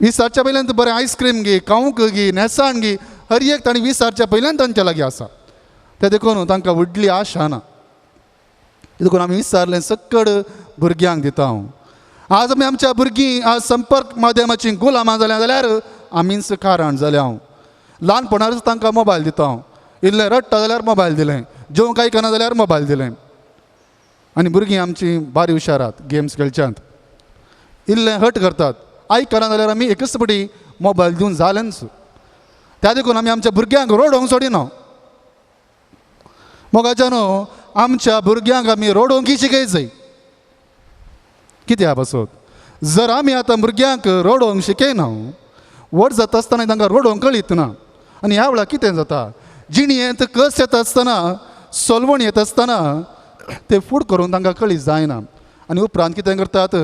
विचारच्या पयल्यान बरें आयस्क्रीम घे, खावंक घे, न्हेसाण घे, हर एक तांणी विचारच्या पयल्यान तांच्या लागीं आसा. तें देखून तांकां व्हडली आशा ना. देखून आमी विचारलें सक्कड भुरग्यांक दिता हांव. आज आमी आमच्या भुरगीं आज संपर्क माध्यमाची गुलामां जाल्या जाल्यार आमीच कारण जाल्या. हांव ल्हानपणारच तांकां मोबायल दिता हांव. इल्लें रडटा जाल्यार मोबायल दिलें, जेवंक आयकना जाल्यार मोबायल दिलें. आनी भुरगीं आमचीं बारी हुशारात गेम्स खेळच्यांत, इल्लें हट करतात, आयकना जाल्यार आमी एकच पटी मोबायल दिवन जालेंच. त्या देखून आमी आमच्या भुरग्यांक रडोवंक सोडिना. मोगाच्या न्हू आमच्या भुरग्यांक आमी रडोवंक शिकय जाय. कित्या पासत जर आमी आतां भुरग्यांक रडोवंक शिकयना, व्हड जाता आसतना तांकां रडोवंक कळीत ना. आनी ह्या वेळार कितें जाता, जिणेंत कस येता आसतना सोलवण येता आसतना ते फूड करून तांकां कळी जायना. आनी उपरांत कितें करतात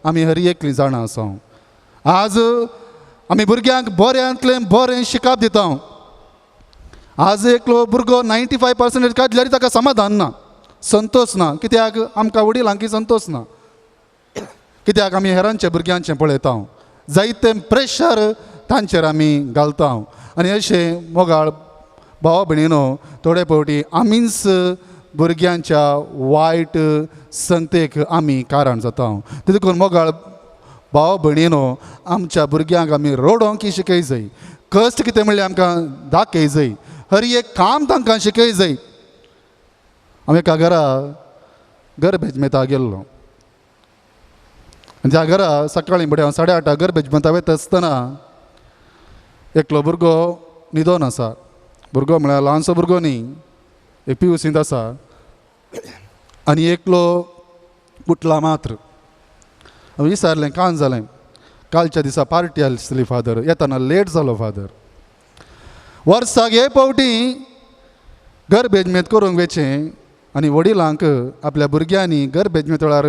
आमी हर एकलीं जाणां आसा. आज आमी भुरग्यांक बऱ्यांतलें बरें शिकाप दिता. आज एकलो भुरगो 95% काडल्यार ताका समाधान ना, संतोष ना. कित्याक आमकां वडिलांकी संतोष ना. कित्याक आमी हेरांच्या भुरग्यांचें पळयता, जायते प्रेशर तांचेर आमी घालता. आनी अशें मोगाळ भाव भयणीनो थोडे फावटी आमीच भुरग्यांच्या वायट संगतेक आमी कारण जाता. देखून मोगाळ भाव भयणीनो आमच्या भुरग्यांक आमी रडोवंक शिकय जाय, कश्ट कितें म्हणल्यार आमकां दाखय जाय, हर एक काम तांकां शिकय जाय. हांव एका घरा गरबेजमेता गेल्लो आनी त्या घरा सकाळीं बरें हांव 8:30 गरबेजमेता वयता आसतना एकलो भुरगो न्हिदोन आसा. भुरगो म्हळ्यार ल्हानसो भुरगो न्ही, एक पी यू सींत आसा आनी एकलो उठला मात्र. हांवें विचारलें कान जालें, कालच्या दिसा पार्टी आसली फादर, येताना लेट जालो फादर. वर्साक हे फावटी गरबेजमेत करूंक वचें आनी वडिलांक आपल्या भुरग्यांनी गरबेजमेत वेळार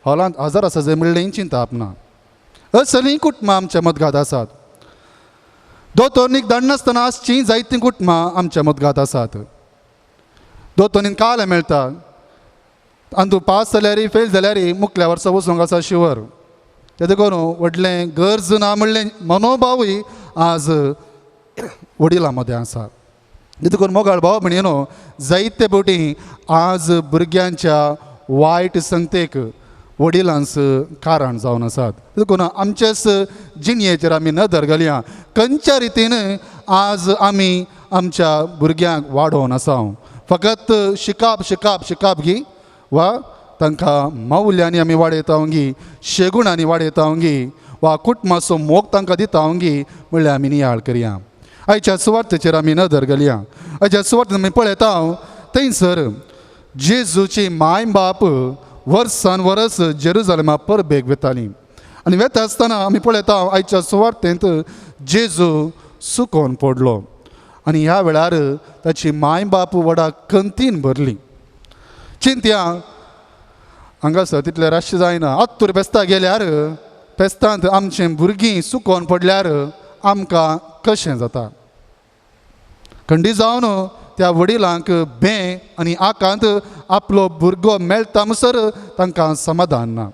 हॉलांत हजर आसा जाय म्हणलें चिंताप ना. असलीं कुटुंबां आमच्या मदगात आसात. दोतोरनीक धाडनासतना आसचीं जायतीं कुटुंबां आमच्या मदगात आसात. दोतोनीन काल मेळटा आनी तूं पास जाल्यार फेल जाल्यार मुखल्या वर्सा वचूंक आसा शिवर. तें करून व्हडलें गरज ना म्हणलें मनोभावूय आज वडिलां मदें आसा. देखून मोगाळ भाव भयणीनो, जायते फावटी आज भुरग्यांच्या वायट संगतेक वडिलांच कारण जावन आसात. देखून आमचेच जिणयेचेर आमी नदर घालया, खंयच्या रितीन आज आमी आमच्या भुरग्यांक वाडोवन आसा. फकत शिकाप शिकाप शिकाप गी वा तांकां मावल्यांनी आमी वाडयता गी, शेगुणांनी वाडयता गी वा कुटुंबाचो मोग तांकां दिता गी म्हणल्यार आमी नियाळ करया. आयच्या सुवार्तेचेर आमी नदर घालया. आयच्या सुवार्तेन आमी पळयता थंयसर जेजूची माय बाप वर्सान वरस जेरुजलेमा परबेक वेताली आनी वेता आसतना आमी पळयता आयच्या सुवार्तेंत जेजू सुकोन पडलो आनी ह्या वेळार ताची माय बाप व्हडा कंतीन भरली. चिंत्या हांगासर तितलें रातचें जायना. आत्तूर फेस्ता गेल्यार फेस्तांत आमचें भुरगीं सुकोन पडल्यार आमकां कशें जाता? खंडी जावन त्या वडिलांक बें आनी आकांत आपलो भुरगो मेळटा म्हणसर तांकां समाधान ना.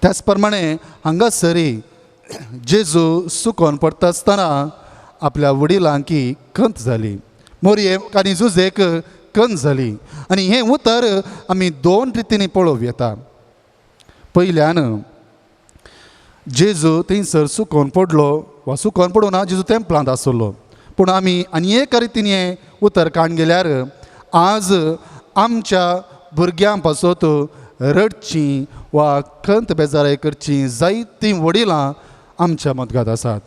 त्याच प्रमाणे हांगासरी जेजू सुकोन पडटा आसतना आपल्या वडिलांकी खंत जाली, मोरये आनी जुजेक खंत जाली. आनी हें उतर आमी दोन रितींनी पळोवं येता. पयल्यान जेजू थंयसर सुकोन पडलो वा सुकोन पडूं ना, जेजू तेंपलांत आसलो. पूण आमी आनी एक रितीन हें उतर काण गेल्यार आज आमच्या भुरग्यां पासत रडचीं वा खंत बेजाराय करचीं जायतीं वडिलां आमच्या मदगात आसात.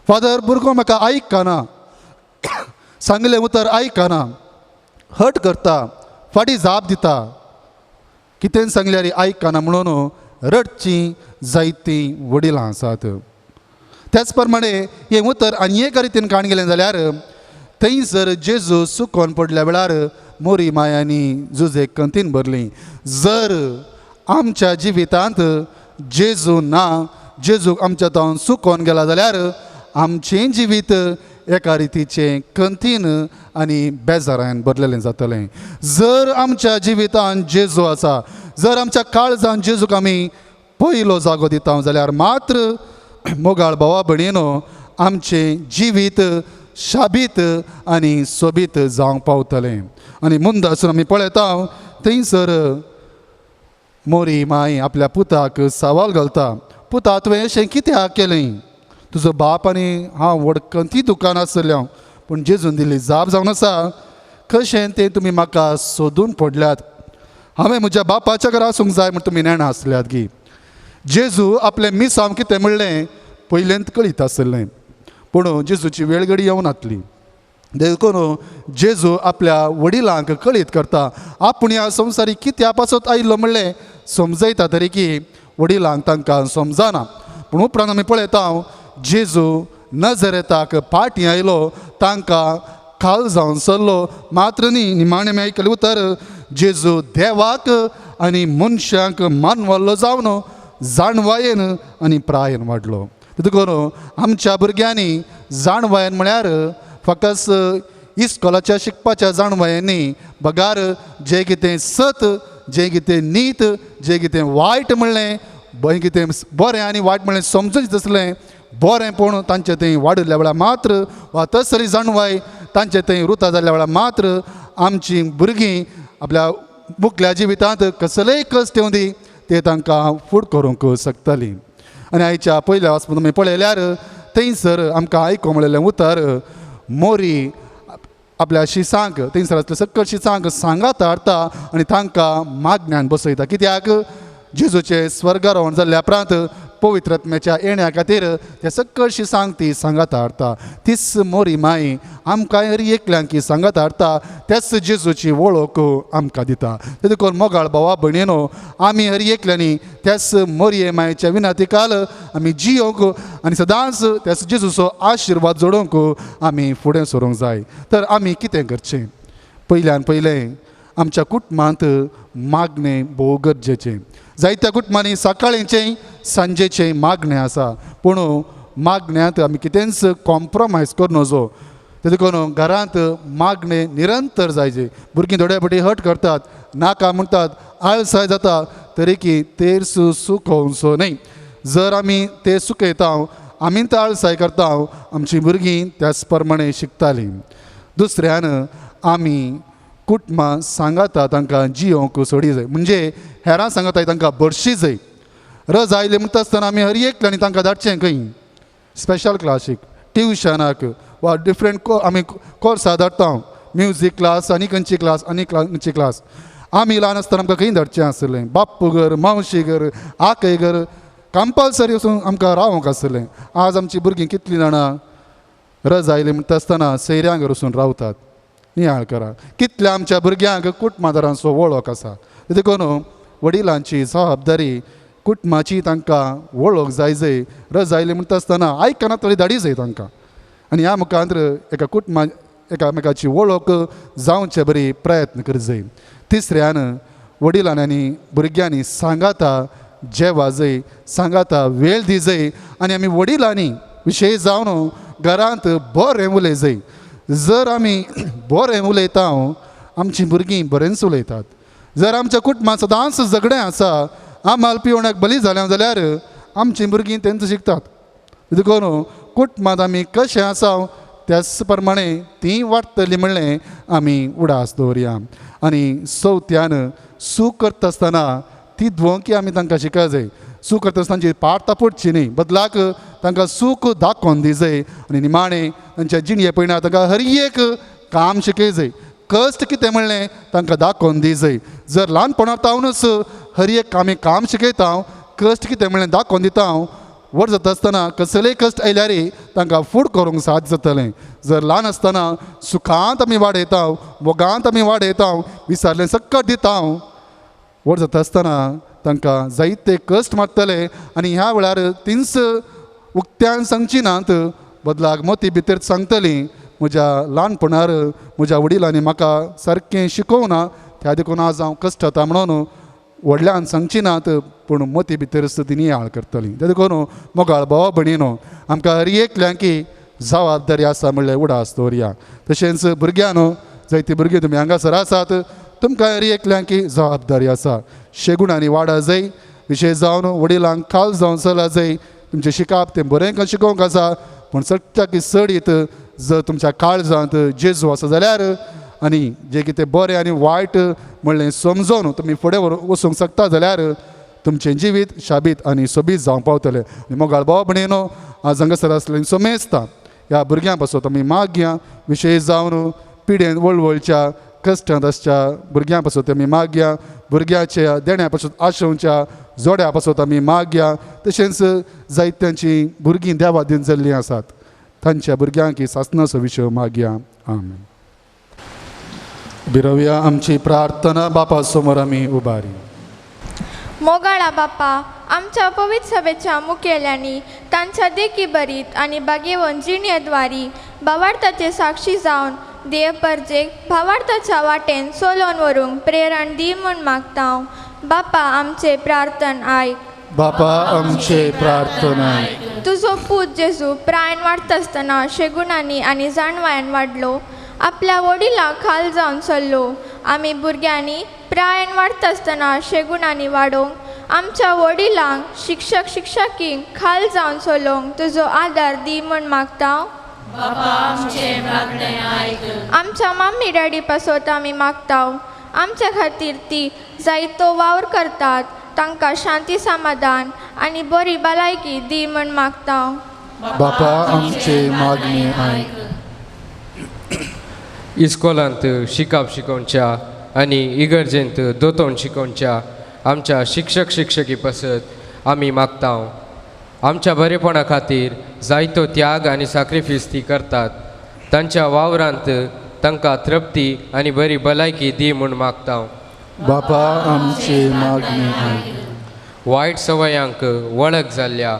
फादर, भुरगो म्हाका आयकना, सांगलें उतर आयकना, हट करता, फाटीं जाप दिता, कितें सांगल्यार आयकना म्हणून रडचीं जायतीं वडिलां आसात. त्याच प्रमाणे हें उतर आनी एक रितीन काण गेलें जाल्यार थंयसर जेजू सुकोन पडल्या वेळार मोरी मायांनी जुजेक कंतीन भरली. जर आमच्या जिवितांत जेजू ना, जेजूक आमच्या तावन सुकोन गेला जाल्यार आमचें जिवीत एका रितीचें कंतीन आनी बेजारान भरलेलें जातलें. जर आमच्या जिवितान जेजू आसा, जर आमच्या काळजान जेजूक आमी पयलो जागो दिता जाल्यार मात्र मोगाळ भावा भयणीनो आमचें जिवीत शाबीत आनी सोबीत जावंक पावतलें. आनी मुंदासून आमी पळयता थंयसर मोरी माई आपल्या पुताक सवाल घालता, पुता तुवें अशें कित्याक केलें? तुजो बाप आनी हांव व्हड कंती दुकान आसलें हांव. पूण जेजून दिल्ली जाप जावन आसा, कशें तें तुमी म्हाका सोदून पडल्यात, हांवें म्हज्या बापाच्या घरा आसूंक जाय म्हूण तुमी नेणां आसल्यात गी. जेजू आपलें मिसांव कितें म्हणलें पयलेंत कळीत आसलें, पूण जेजूची वेळ घडी येवनातली. देखून जेजू आपल्या वडिलांक कळीत करता आपूण ह्या संवसारी कित्या पासत आयिल्लो म्हणलें समजयता तरी की वडिलांक तांकां समजना. पूण उपरांत आमी पळयता जेजू नजरेताक पाटी आयलो, तांकां खाल जावन सरलो. मात्र न्ही, निमाणें आमी आयकलें उतर जेजू देवाक आनी मनशांक मानवल्लो जावन जाणवायेन आनी प्रायेन वाडलो. देखून आमच्या भुरग्यांनी जाणवायेन म्हळ्यार फकत इस्कोलाच्या शिकपाच्या जाणवायेंनी बगार जें कितें सत, जें कितें नीत, जें कितें वायट म्हणलें, कितें बरें आनी वायट म्हणलें समजून तसलें बरें पूण तांचे थंय वाडिल्ल्या वेळार मात्र वा तसली जाणवाय तांचे थंय रुता जाल्ल्या वेळार मात्र आमचीं भुरगीं आपल्या मुखल्या जिवितांत कसलेय कश्ट येवं दी ते तांकां फूड करूंक शकतलीं. आनी आयच्या पयल्या वाचपून तुमी पळयल्यार थंयसर आमकां आयकूंक मेळिल्लें उतर मोरी आपल्या शिसांक थंयसर आसल्या सक्कल शिसांक सांगात हाडटा आनी तांकां मागण्यान बसयता. कित्याक जेजूचें स्वर्गारोहण जाल्ल्या उपरांत पवित्र आत्म्याच्या येण्या खातीर ते सक्कल शिसांक ती सांगात हाडटा. तीच मोरी माई आमकां हर एकल्यांक सांगात हाडटा, त्याच जेजूची वळख आमकां दिता. देखून मोगाळ भावा भयणीनो, आमी हर एकल्यांनी त्याच मोरये मायेच्या विनातिकाल आमी जियोंक आनी सदांच त्याच जेजूचो आशिर्वाद जोडोवंक आमी फुडें सरूंक जाय. तर आमी कितें करचें? पयल्यान पयलें आमच्या कुटुंबांत मागणें भोव गरजेचें. जायत्या कुटुंबांनी सकाळींचें सांजेचें मागणें आसा, पूण मागण्यांत आमी कितेंच कॉम्प्रोमायज करूं नजो. ते देखून घरांत मागणें निरंतर जायचे. भुरगीं थोड्या फावटी हट करतात, नाका म्हणटात, आळसाय जाता, तरी की तेर्स सुकोवचो न्हय. जर आमी ते सुकयता, आमी ते आळसाय करता, आमची भुरगीं त्याच प्रमाणे शिकतालीं. दुसऱ्यान आमी कुटुंबां सांगाता तांकां जियोंक सोडी जाय, म्हणजे हेरां सांगाताय तांकां बरशी जाय. रज आयली म्हणटा आसतना आमी हर एकल्यानी तांकां धाडचें खंय स्पेशल क्लासीक, ट्युशनाक वा डिफरंट आमी कोर्सां धाडटा, म्युजीक क्लास आनी खंयची क्लास आनी खंयची क्लास. आमी ल्हान आसतना आमकां खंय धाडचें आसलें, बाप्पू घर, मावशी घर, आकय घर कंपल्सरी वचून आमकां रावंक आसलें. आज आमची भुरगीं कितलीं जाणां रज आयली म्हणटा आसतना सैऱ्यांक वचून रावतात. नियाळ करा कितल्या आमच्या भुरग्यांक कुटुंबादारांचो वळख आसा. देखून वडिलांची जबाबदारी कुटुंबाची तांकां वळख जाय जाय. रज आयली म्हणटा आसतना आयकना तरी धाडी जाय तांकां. आनी ह्या मुखार एका कुटुंबा एकामेकाची वळख जावचे बरी प्रयत्न कर जाय. तिसऱ्यान वडिलांनी आनी भुरग्यांनी सांगाता जेवा जाय, सांगाता वेळ दी जाय. आनी आमी वडिलांनी विशेश जावन घरांत बरें उलय जाय. जर आमी बरें उलयता आमचीं भुरगीं बरेंच उलयतात. जर आमच्या कुटुंबांत सदांच झगडें आसा, आमाल पिवणाक बली जालें जाल्यार आमचीं भुरगीं तेंच शिकतात. देखून कुटुंबांत आमी कशें आसा त्याच प्रमाणे तीं वाडटलीं म्हणलें आमी उडास दवरया. आनी चवथ्यान सूख करता आसतना ती द्वंकी आमी तांकां शिका जाय. सूख करता आसतना पाट तापडची न्ही, बदलाक तांकां सूख दाखोवन दी जाय. आनी निमाणें तांच्या जिणये पयना तांकां हर एक काम शिकय जाय, कश्ट कितें म्हणलें तांकां दाखोवन दी जाय. जर ल्हानपणांत तावनच हर एक आमी काम शिकयता, कश्ट कितें म्हणलें दाखोवन दिता, व्हड जाता आसतना कसलेय कश्ट आयल्यार तांकां फूड करूंक साध्य जातलें. जर ल्हान आसतना सुखांत आमी वाडयता, मोगांत आमी वाडयता, विसरलें सक्कट दिता, व्हड जाता आसतना तांकां जायते कश्ट मारतले. आनी ह्या वेळार तींच उक्त्यान सांगची नात, बदलाक मोती भितर सांगतली म्हज्या ल्हानपणार म्हज्या वडिलांनी म्हाका सारकें शिकोवना, त्या देखून आज हांव कश्ट जाता म्हणून व्हडल्यान सांगची नात, पूण मोती भितर ती नियाळ करतली. ते देखून मोगाळ भावा भयणीनो आमकां हर एकल्यांकी जबाबदारी आसा म्हणल्यार उडास दवरया. तशेंच भुरग्यांनो, जायतीं भुरगीं तुमी हांगासर आसात, तुमकां हर एकल्यांकी जबाबदारी आसा. शेगुणांनी वाडा जाय, विशेश जावन वडिलांक खाल जावन चला जाय. तुमचें शिकप तें बरें शिकोवंक आसा, पूण सगळ्याक चडीत जर तुमच्या काळजांत जेजू आसा जाल्यार आनी जें कितें बरें आनी वायट म्हणलें समजून तुमी फुडें वचूंक शकता जाल्यार तुमचें जिवीत शाबीत आनी सोबीत जावंक पावतलें. आनी मोगाळ भाव भयणीनो आज हांगासर आसलें समेस्ता ह्या भुरग्यां पासत आमी मागया, विशेश जावन पिडेन वळवळच्या कश्टांत आसच्या भुरग्यां पासत आमी मागया, भुरग्याच्या देण्या पासत आशोवच्या जोड्या पासत आमी मागया. तशेंच जायत्यांची भुरगीं देवादीन जाल्लीं आसात तांच्या भुरग्यांक सासनाचो विशय मागया. आमेन. बिरवया आमची प्रार्थना बापा समोर आमी उबारी. मोगाळा बापा, आमच्या पवित्र सभेच्या मुखेल्यांनी तांच्या देखी बरीत आनी बागेवन जिणेद्वारी भावार्थाचे साक्षी जावन देव परजेक भावार्थाच्या वाटेन सोलोवन व्हरूंक प्रेरण दी म्हूण मागता. बापा आमचे प्रार्थन आयक. बापा आमचे प्रार्थना आयक. तुजो पूत जेजू प्रायन वाडटा आसतना शेगुणांनी आनी जाणवायान वाडलो, आपल्या वडिलांक खाल जावन चल्लो. आमी भुरग्यांनी प्रायन वाडटा आसतना शेगुणांनी वाडोवंक आमच्या वडिलांक शिक्षक शिक्षकींक खाल जावन चलोवंक तुजो आदार दी म्हूण मागता. आमच्या मम्मी डॅडी पासत आमी मागता, आमच्या खातीर ती जायतो वावर करतात, तांकां शांती समाधान आनी बरी भलायकी दी म्हूण मागता. बापा आमचे मागणे आयक. इस्कोलांत शिकप शिकोवच्या आनी इगर्जेंत दोतोन शिकोवच्या आमच्या शिक्षक शिक्षकी पासत आमी मागता. आमच्या बरेपणा खातीर जायतो त्याग आनी साक्रिफीस ती करतात, तांच्या वावरांत तांकां तृप्ती आनी बरी भलायकी दी म्हूण मागता. बापा आमचे मागणे आयक. वायट सवयांक वळख जाल्ल्या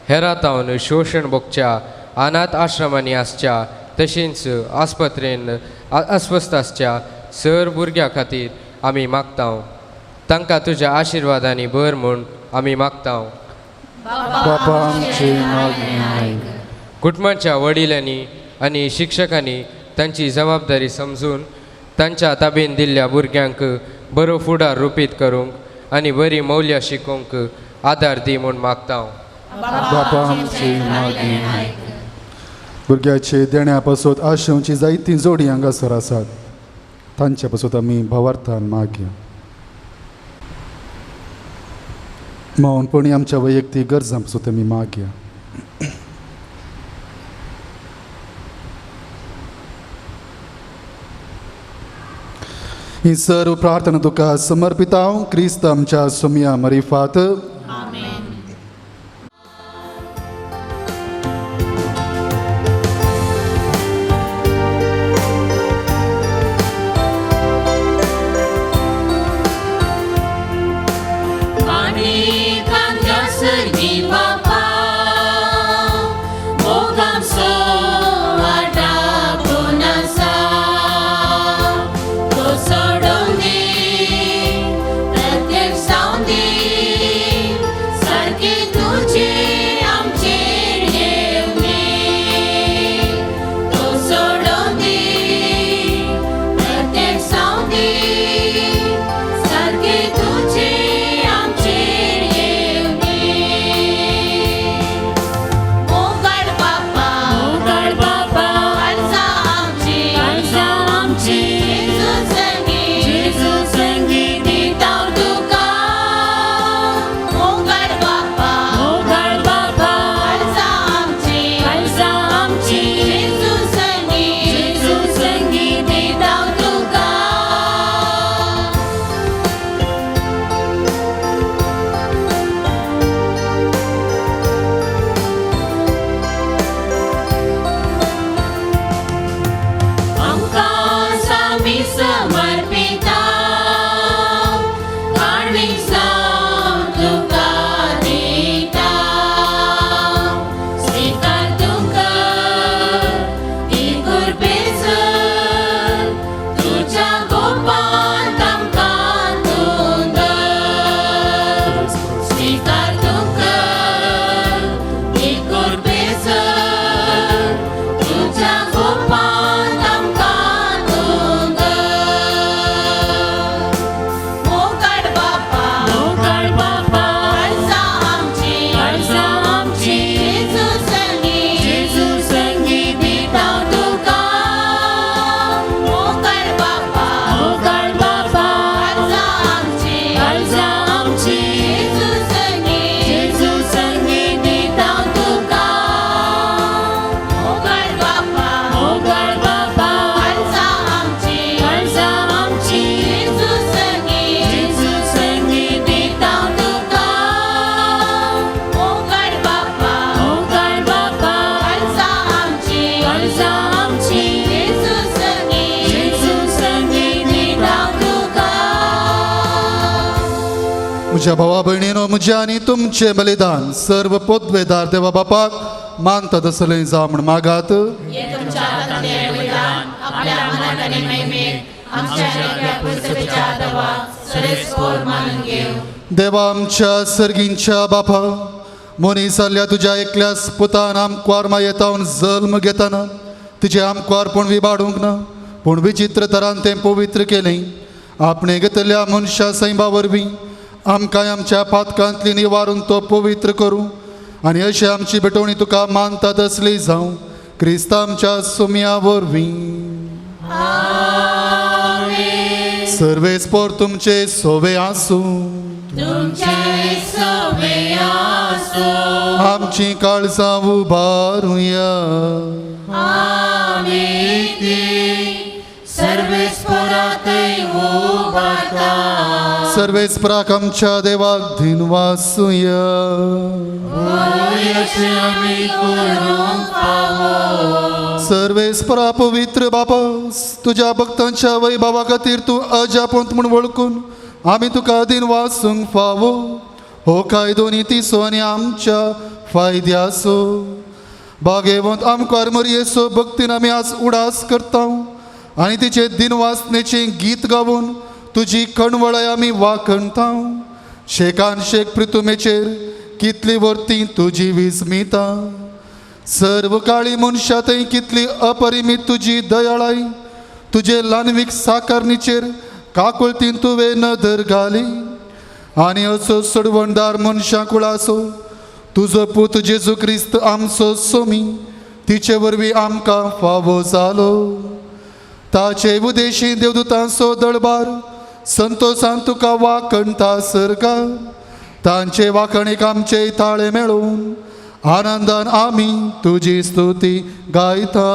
हेरातावन शोशण भोगच्या अनाथ आश्रमांनी आसच्या तशेंच आस्पत्रेन अस्वस्थ आसच्या सर भुरग्यां खातीर आमी मागता. तांकां तुज्या आशिर्वादांनी भर म्हूण आमी मागता. बापा आमचे मागणे आयक. कुटुंबाच्या वडिलांनी आनी शिक्षकांनी तांची जबाबदारी समजून तांच्या ताबेन दिल्ल्या भुरग्यांक बरो फुडार रुपीत करूंक आनी बरी मौल्यां शिकोवंक आदार दी म्हूण मागता हांव. बापा आमची मागणी. भुरग्याचे देण्या पासत आशेवची जायतीं जोडी हांगासर आसात, तांचे पासत आमी भावार्थान मागया. मौनपणी आमच्या वैयक्तीक गरजां पासत आमी मागया. ही सर्व प्रार्थना तुका समर्पिता हांव क्रिस्त आमच्या सुमया मरिफात. म्हज्या भावा भयणीनो, म्हज्या आनी तुमचें बलिदान सर्व पोतवेदार देवा बापाक मानता तसलें जावं म्हूण मागात. देवा आमच्या सर्गींच्या बापा, मनीस जाल्ल्या तुज्या एकल्याच पुतान आमकवार मायेतावन जल्म घेतना तुजें आमकवारपण विबाडूंक ना, पूण विचित्र तरान तें पवित्र केलें. आपणे घेतल्या मनशा सैमा वरवीं आमकां आमच्या पातकांतली निवारून तो पवित्र करूं आनी अशें आमची भेटवणी तुका मानता तसली जावं क्रिस्त आमच्या सुमया वरवीं. सर्वेस्पोर तुमचे सोवे आसूं, आमची काळजां उबारुया. सर्वेस्पराक आमच्या देवाक दिनवासुया. सर्वेस्परा पवित्र बापा, तुज्या भक्तांच्या वैभवा खातीर तूं अजापंत म्हूण वळखून आमी तुका दिनवासूंक फावो. हो कायदो नितीचो आनी आमच्या फायद्याचो. बागेवंत आमकार मरयेचो भक्तीन आमी आज उडास करता आनी तिचे दिनवासनेचें गीत गावन तुजी कणवळाय आमी वाखणता. शेकान शेक प्रितुमेचेर कितली वर्ती तुजी विस्मिता. सर्व काळी मनशा थंय कितली अपरिमीत तुजी दयाळाय, तुजे ल्हानवीक साकारणीचेर काकुळतीन तुवें नदर घाली आनी असो सोडवणदार मनशां कुळासो तुजो पूत जेजू क्रिस्त आमचो सोमी तिचे वरवीं आमकां फावो जालो. ताचे उदेशी देवदूतांचो दळबार संतोसान तुका वाखणता सर्गा, तांचे वाखणीक आमचे ताळे मेळून आनंदान आमी तुजी स्तुती गायता.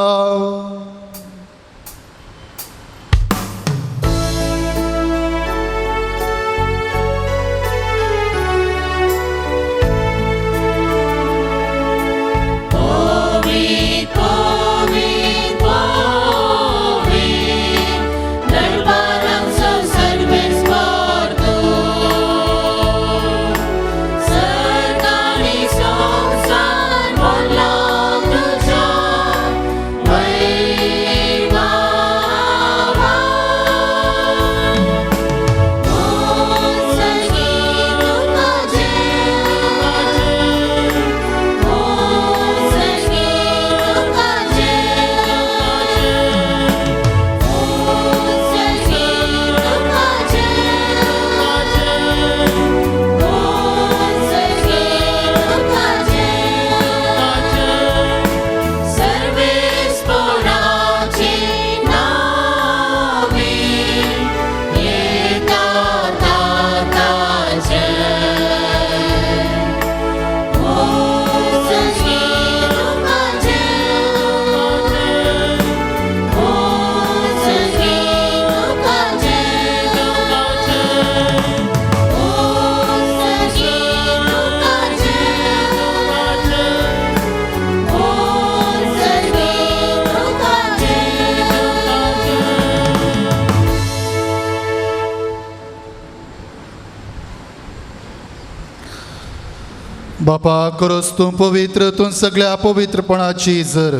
बापा करोस तूं पवित्र, तूं सगळ्या पवित्रपणाची जर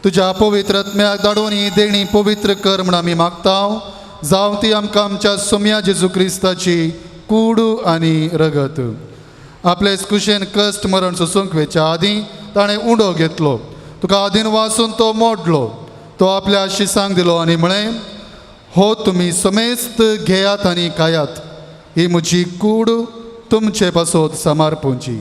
तुज्या पवित्र आत्म्याक धाडून ही देणी पवित्र कर म्हण आमी मागता. जावं ती आमकां आमच्या सोम्या जेजू क्रिस्ताची कूड आनी रगत. आपले कुशेन कश्ट मरण सोसूंक वेच्या आदीं ताणें उंडो घेतलो, तुका आदीन वासून तो मोडलो, तो आपल्या शिसांक दिलो आनी म्हळें, हो तुमी समेस्त घेयात आनी खायात, ही म्हजी कूड तुमचे पासत समर्पणची.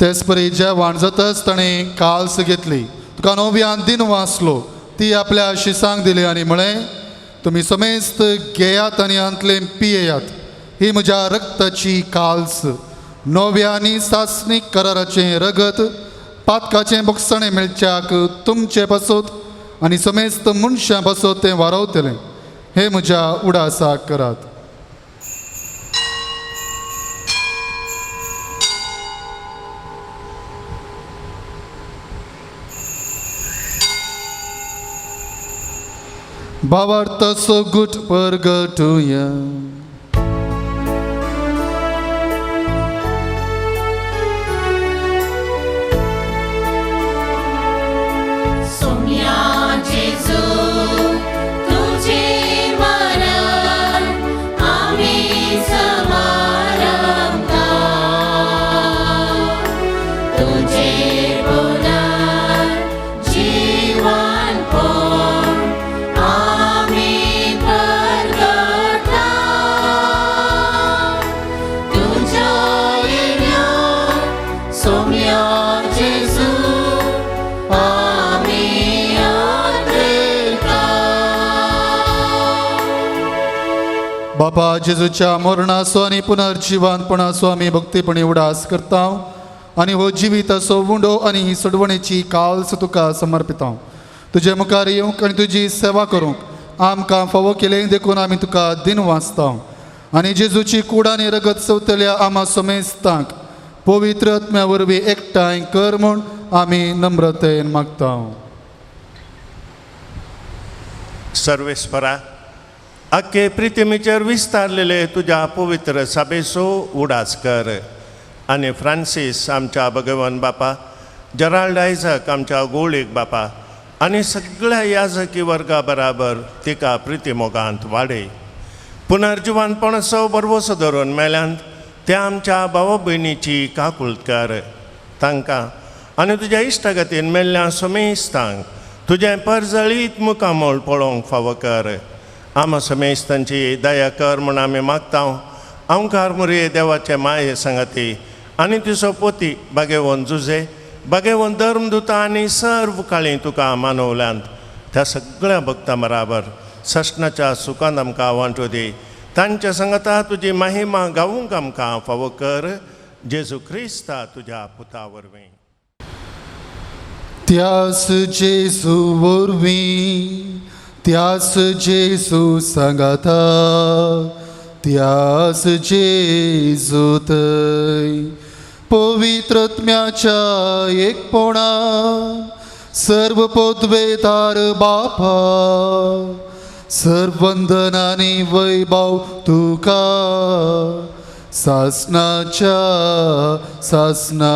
तेच परी जेवण जातच ताणें काल्स घेतली, तुका नव्यान दिन वाचलो, ती आपल्या शिसांक दिली आनी म्हळें, तुमी समेस्त घेयात आनी हांतलें पियेयात, ही म्हज्या रक्ताची काल्स, नव्या आनी सासणीक कराराचें रगत, पातकाचें बोगसणें मेळच्याक तुमचे पासत आनी समेस्त मनशां पासत तें वारवतलें. हें म्हज्या उडासाक करात. भावार्थाचो गुट परगटुया. सोम्या जेजू तुझे मरण आम्ही समारंभता, तुझे पुनर्जीवन पण आम्ही परगटता, तुझ्या येण्या सोम्या जेजू आम्ही आदरता. बापा जेजूच्या मरणाचो आनी पुनर्जिवानपणाचो आमी भक्तीपणी उडास करता आनी हो जिविताचो उंडो आनी ही सोडवणेची काल्स तुका समर्पिता. तुजे मुखार येवंक आनी तुजी सेवा करूंक आमकां फावो केलें देखून आमी तुका दिन वाचता आनी जेजूची कूड आनी रगत सवतल्या आमा समेस्तांक पवित्र आत्म्या वरवीं एकठांय कर म्हूण आमी नम्रतेन मागता. सर्वेस्परा आखे प्रितिमेचेर विस्तारलेले तुज्या पवित्र सभेचो उडास कर आनी फ्रांसीस आमच्या भगवान बापा, जेराल्ड आयझक आमच्या गोळीक बापा आनी सगळ्या याजकी वर्गा बराबर तिका प्रितीमोगांत वाडय. पुनर्जिवानपणाचो बरवसो धरून मेल्यांत त्या आमच्या भावा भयणीची काकूळत कर. तांकां आनी तुज्या इश्टागतीन मेल्ल्या समेस्तांक तुजें परजळीत मुखामळ पळोवंक फावो कर. आमा समेस्तांची दया कर म्हूण आमी मागता. आमकार मुरये देवाचे माये सांगाती आनी तुजो पोती बागेवन जुजे बागेवन धर्म दुता आनी सर्व काळी तुका मानवल्यांत त्या सगळ्या भक्तां बराबर सश्णाच्या सुखान आमकां वांटू दी. तांच्या सांगाता तुजी महिमा गावूंक आमकां फावो कर. जेजू क्रिस्ता तुज्या पुता वरवीं. त्यास जेजू वरवीं, त्यास जेजू सांगाता, त्यास जेजू थंय पवित्रत्म्याच्या एकपणा सर्व पदवेदार बापा सर्वंदन आनी वैभव तुका सासनाच्या सासना.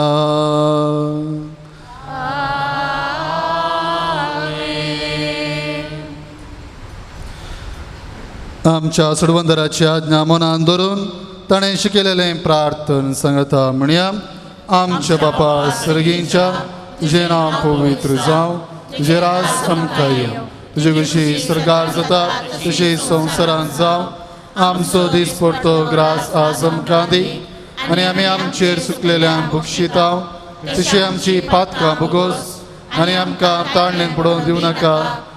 आमच्या सोडवंदराची आज्ञा मनान धरून ताणें शिकयलेलें प्रार्थन सांगता म्हणया. आमच्या बापा सर्गींच्या, तुजें नांव पवित्र जावं, तुजें राज आमकां येवं, तुजे कशी सरकार जाता तशी संवसारांत जावं. आमचो दीस पडतो ग्रास आज आमकां दी आनी आमी आमचेर सुकलेल्यांक बक्षिता तशी आमची पातकां भोगोस आनी आमकां ताळणेन पडोवन दिवं नाका,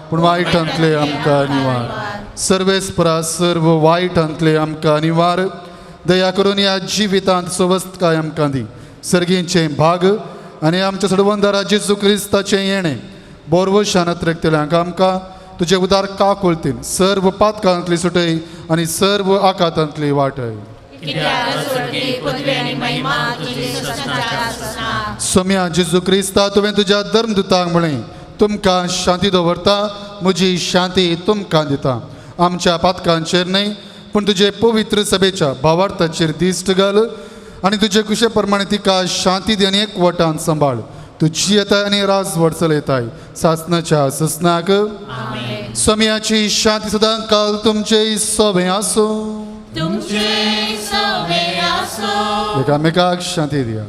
पूण वायटांतले आमकां निवार. सर्वेस्परा सर्व वायटांतले आमकां निवार. दया करून ह्या जिवितांत सवस्तकाय आमकां दी. सर्गींचें भाग आनी आमच्या सडवंदारा जेजू क्रिस्ताचें येणें बोरवशान अत्रेकतल्यांक आमकां तुजे उदार काकुळतीन सर्व पातकांतली सुटय आनी सर्व आकातांतली वाटय. सोम्या जेजू क्रिस्ता, तुवें तुज्या धर्मदुतांक म्हळें, तुमकां शांती दवरता, म्हजी शांती तुमकां दिता. आमच्या पातकांचेर न्हय पूण तुजे पवित्र सभेच्या भावार्थाचेर दिश्ट घाल आनी तुजे कुशे प्रमाणे तिका शांती दी आनी एकवटान सांबाळ. तूं जियेताय आनी राजवट चलयताय सासनाच्या ससनाक. सोम्याची शांती सदां काल तुमचे सोबें आसूं. एकामेकाक शांती दिया.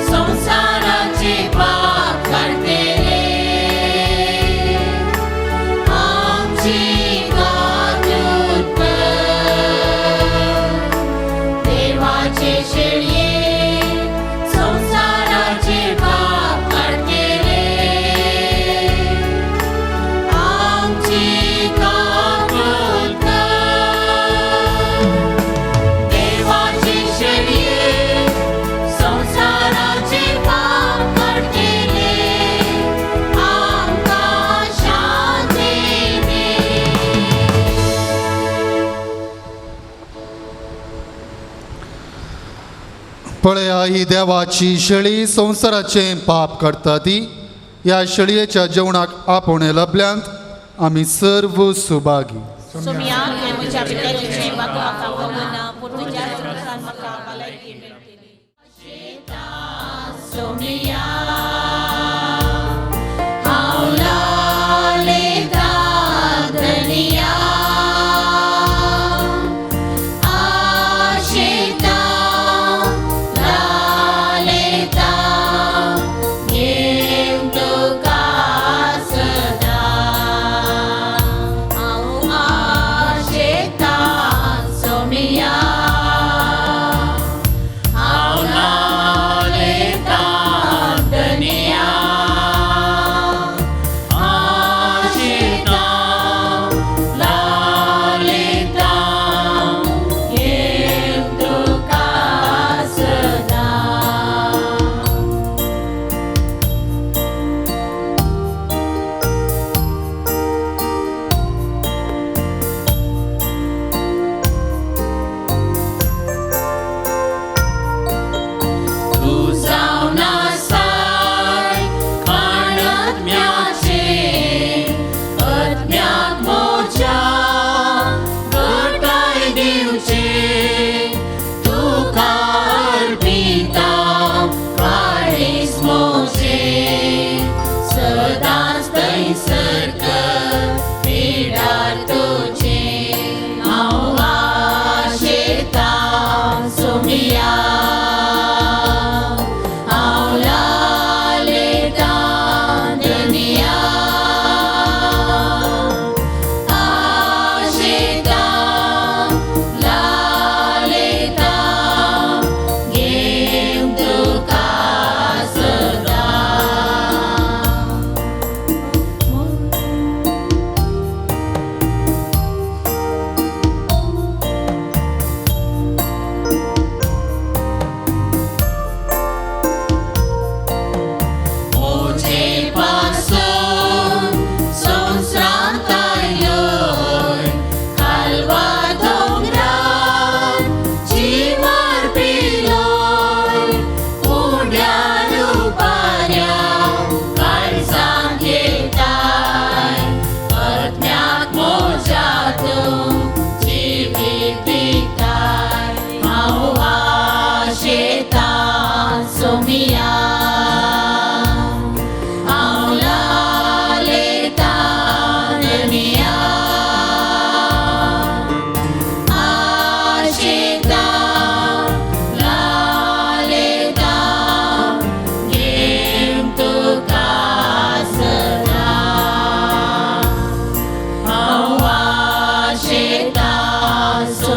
संसाराचे पाप काडटले आमची काकूत कर. देवाचे शेळये संसाराचे पाप काडटले आमची काकूत कर. देवाचे शेळये संसाराचे पाप काडटले आमकां शांती दी. पळया ही देवाची शेळी संवसाराचें पाप काडटा ती. ह्या शेळयेच्या जेवणाक आपोवणें लभल्यांत आमी सर्व सुभागी. सोम्या, म्हज्या भितर तुजें म्हाका वगना, पूण तुज्या संवसारान म्हाका भलायकी मेळटली. सोमिया हांव लालेता धनिया, आशेता लालेता घेवन तुका सदां. हांव आशेता सोमिया हांव लालेता धनिया.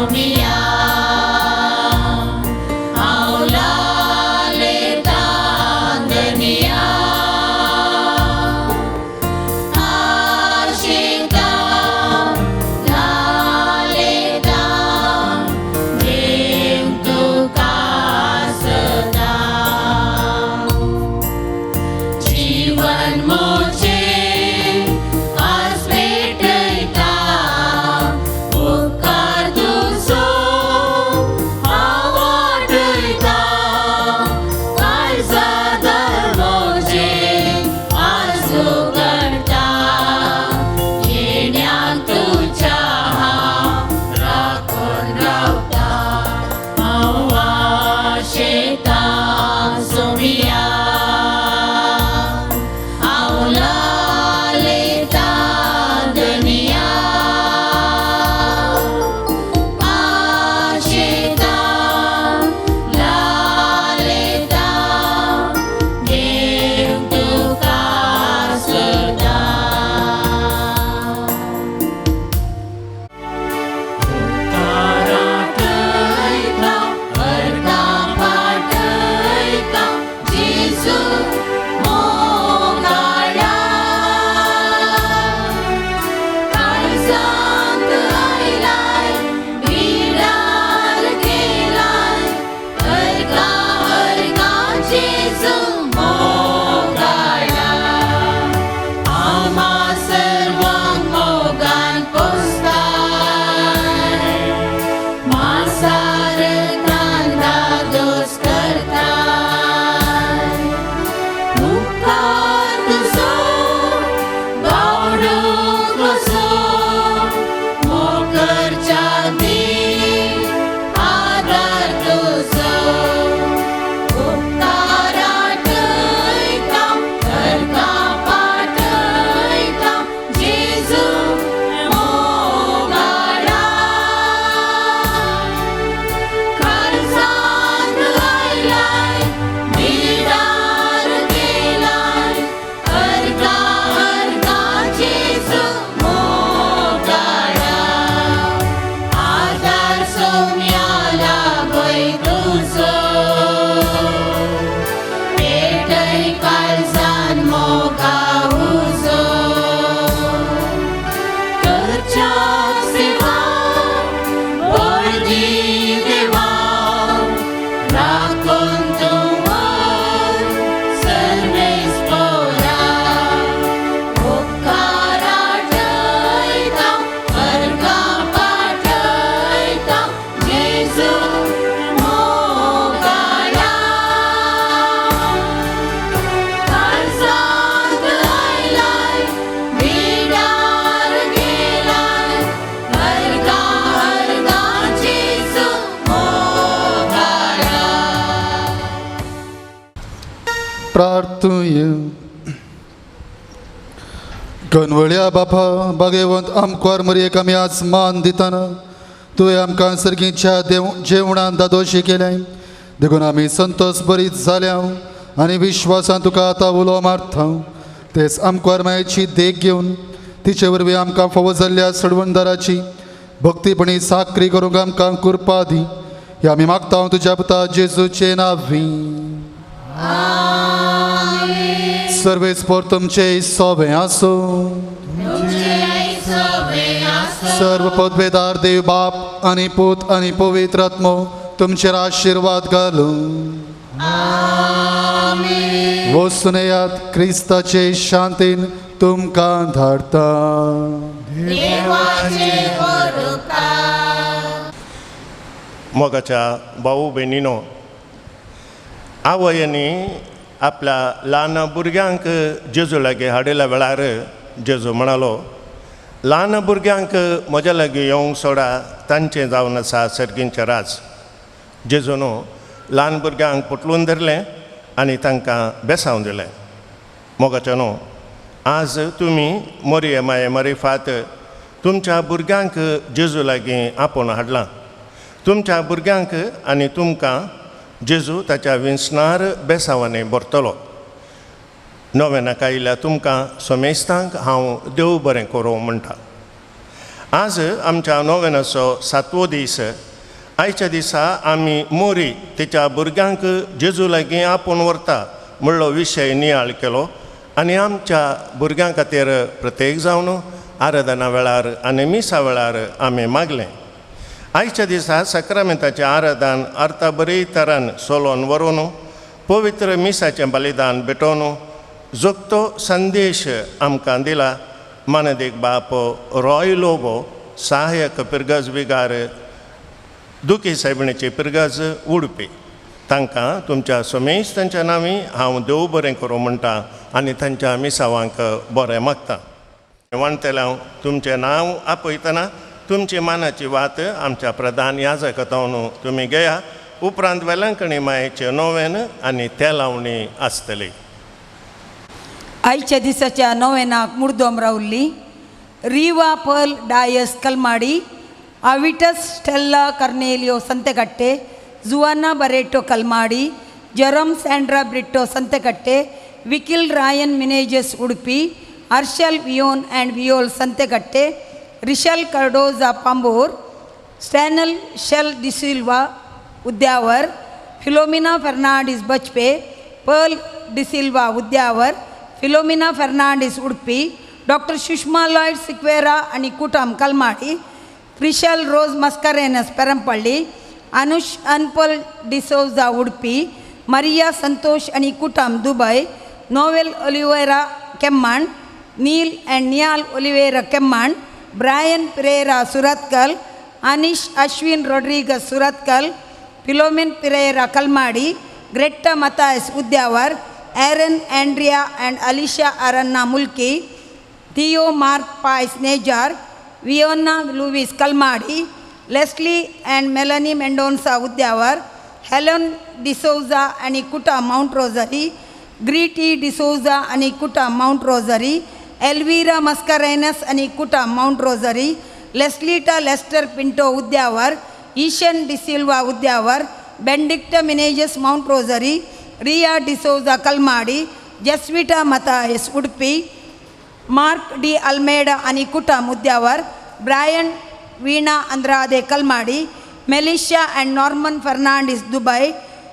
सोमिया हांव लालेता धनिया आशेता लालेता देव तुका सदां जीवन मोचे आज पेटयता उपकार तुजो हांव वाडयता काळजा दरवाजे आज उगडटा येण्याक तुज्या हांव राखून रावता हांव आशेता सोमिया हांव लालेता धनिया आशेता लालेता देव तुका सदां. उपकाराटयता अर्दां पाटयता जेजू मोगाळा काळजांत आयलाय बिडार केलाय अर्गा अर्गा जेजू मोगाळा आमा सर्वांक मोगान पोसताय मासारतान दादोस करताय उपकार तुजो बावडूंक कसो मोकरच्या दी आदार तुजो उपकाराटयता अर्गां पाटयता जेजू मोगाळा काळजांत आयलाय बिडार केलाय अर्गा अर्गा जेजू मोगाळा आदार सोम्याला भंय तुजो पेटय काळजान मोगा उजो करच्या सेवा बळदी देवा राखून तूं सर्वेस्पोरा उपकाराटयता अर्गां पाटयता जेजू मोगाळा काळजांत आयलाय बिडार गेलाय अर्गा अर्गा जेजू मोगाळा. प्रार्थूय. गणवळ्या बापा बागेवंत आमकार मरयेक आमी आज मान दितना तुवें आमकां सर्गीच्या देव जेवणान दादोशी केलें देखून आमी संतोष बरीत जाल्या आनी विश्वासान तुका आतां उलो मारता. तेच आमकार मायेची देख घेवन तिचे वरवीं आमकां फावो जाल्ल्या सडवणदाराची भक्तीपणी साकरी करूंक आमकां कृपा दी. हे आमी मागता तुज्या पुता जेजूचे नांवी. सर्वेस्पोर तुमचे सोबें आसूं. सर्व पदवेदार देव बाप आनी पूत आनी पवित्र आत्मो तुमचेर आशिर्वाद घालूं. वचून येयात क्रिस्ताचे शांतीन तुमकां धाडटा. मोगाच्या भाऊ भयणीनो, आवयांनी आपल्या ल्हान भुरग्यांक जेजू लागीं हाडिल्ल्या वेळार जेजू म्हणालो, ल्हान भुरग्यांक म्हज्या लागीं येवंक सोडा, तांचें जावन आसा सर्गींचें राज. जेजून ल्हान भुरग्यांक पोटलून धरलें आनी तांकां बेसावन दिलें. मोगाच्या न्हू, आज तुमी मोरये माये मरिफात तुमच्या भुरग्यांक जेजू लागीं आपोवन हाडलां. तुमच्या भुरग्यांक आनी तुमकां जेजू ताच्या विंसनार बेसावांनी भरतलो. नव्या नाका आयिल्ल्या तुमकां सोमेस्तांक हांव देव बरें करूं म्हणटा. आज आमच्या नोवेनाचो सातवो दीस. आयच्या दिसा आमी मोरी तिच्या भुरग्यांक जेजू लागीं आपोवन व्हरता म्हणलो विशय नियाळ केलो आनी आमच्या भुरग्यां खातीर प्रत्येक जावन आराधना वेळार आनी मिसा वेळार आमी मागलें. आयच्या दिसा साक्रामेंताचें आराधन अर्था बरी तरान सोलोवन व्हरून पवित्र मिसाचें बलिदान भेटोवन जोगतो संदेश आमकां दिला मानदीक बाप रॉय लोबो, सहायक पिरगज विगार, दुखी सायबिणीची पिरगज उडपी. तांकां तुमच्या समेश तांच्या नांवी हांव देव बरें करूं म्हणटा आनी तांच्या मिसावांक बरें मागता. वणटले हांव तुमचें नांव आपयतना तुमची मानाची वात आमच्या प्रधान याजकतावन तुमी घेया. उपरांत वेलंकणी मायेचें नोवेन आनी तेलावणी आसतली. आयच्या दिसाच्या नोवेनाक मुर्दोम रावल्ली Riva Pearl Dias Kalmadi, Avitus Stella Cornelio Santhekatte, Juana Barreto Kalmadi, Jerome Sandra Britto Santhekatte, Vikil Rayan Menezes Udupi, Arshal Vion and Viol Santhekatte, Rishal Cardoza Pambur, Stanel Shell D'Silva Udyavar, Philomena Fernandes Bajpe, Pearl D'Silva Udyavar, Philomena Fernandes Udupi, doctor Sushma Lloyd Sequeira आणि कुटम Kalmadi, Krishal Rose Mascarenhas Perampalli, Anush Anpal D'Souza Udupi, Maria Santosh आणि कुटम Dubai, Noel Oliveira Kemman, Neil and Niyal Oliveira Kemman, Brian Pereira Surathkal, Anish Ashwin Rodrigues Surathkal, Philomin Pereira Kalmadi, Greta Mathias Udyavar, Aaron Andrea and Alisha Aranna Mulki, Theo Mark Pais Nejar, Viona Louis Kalmadi, Leslie and Melanie Mendonca Udyavar, Helen D'Souza आणि कुटा Mount Rosary, Gritty D'Souza आणि कुटा mount rosary, Elvira Mascarenhas आणि कुटा Mount Rosary, Leslita Lester Pinto Udyavar, Eshan D'Silva Udyavar, Benedicta Menezes Mount Rosary, Riya D'Souza Kalmadi, Jasvita Mathias Udupi, Mark D Almeida आणि कुटम Udyavar, Brian Veena Andrade Kalmadi, Melisha and Norman Fernandes Dubai,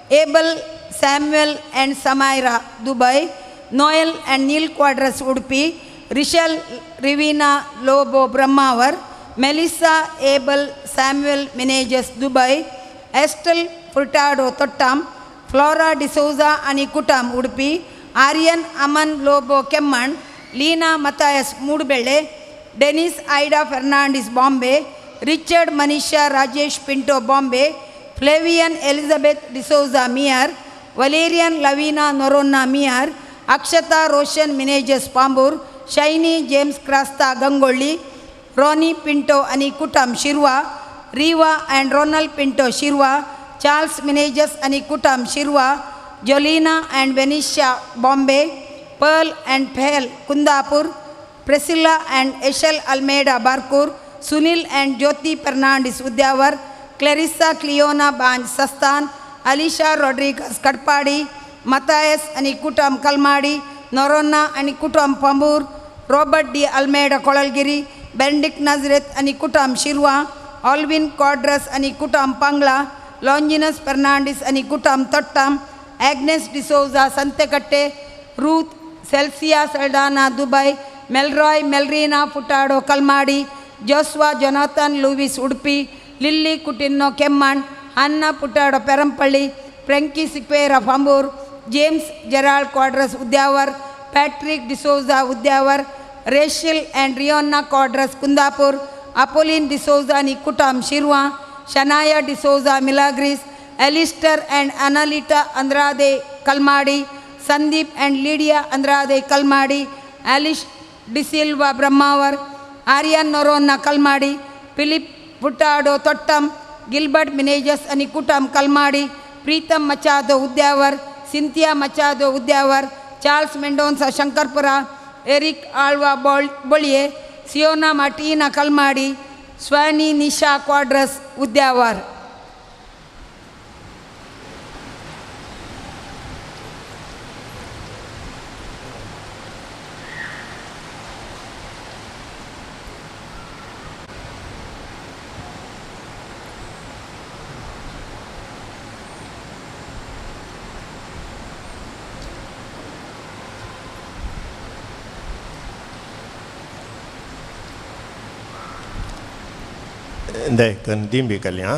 Abel Samuel and Samaira Dubai, Noel and Neil Quadras Udupi, Rishal Rivina Lobo Brahmavar, Melissa Abel Samuel Menezes Dubai, Estelle Furtado Thottam, Flora D'Souza आणि कुटम Udupi, Aryan Aman Lobo Kemman, Leena Mathias Moodubelle, Dennis Ida Fernandes Bombay, Richard Manisha Rajesh Pinto Bombay, Flavian Elizabeth D'Souza Miyar, Valerian Lavina Noronha Miyar, Akshata Roshan Menezes Pambur, Shiny James Crasta Gangolli, Ronnie Pinto आणि कुटम Shirva, Riva and Ronald Pinto Shirva, Charles Menezes आणि कुटम Shirva, Jolina and Venisha Bombay, Pearl and Phel Kundapur, Priscilla and Eshel Almeida Barkur, Sunil and Jyoti Fernandes Udyavar, Clarissa Cleona Banj Sasthan, Alisha Rodrigues Katpadi, Mathias आणि कुटम कलमाडी, नोरोन्ना आणि कुटम Pambur, Robert D Almeida Kolalgiri, Benedict Nazareth आणि कुटम शिरवा, Alvin Quadros आणि कुटम पांगला, लॉन्जिनस फर्नांडिस आणि कुटम Thottam, Agnes D'Souza Santhekatte, Ruth Celsia Saldanha Dubai, Melroy Melrina Furtado Kalmadi, Joshua Jonathan Louis Udupi, Lily Coutinho Kemman, Anna Furtado Perampalli, Frankie Sequeira Pambur, James Gerald Quadras Udyavar, Patrick D'Souza Udyavar, Rachel and Riona Quadras Kundapur, Apolline D'Souza आणि कुटम Shirva, Shanaya D'Souza Milagres, Alistair and Analita Andrade Kalmadi, Sandeep and Lydia Andrade Kalmadi, Alice D'Silva Brahmavar, Aryan Noronha Kalmadi, Philip Furtado Thottam, Gilbert Menezes आणि कुटम Kalmadi, Pritam Machado Udyavar, Cynthia Machado Udyavar, Charles Mendonca Shankarpura, Eric Alva Bolye, Siona Martina Kalmadi, Swani Nisha Quadras Udyavar. देखन दिंबी कल्या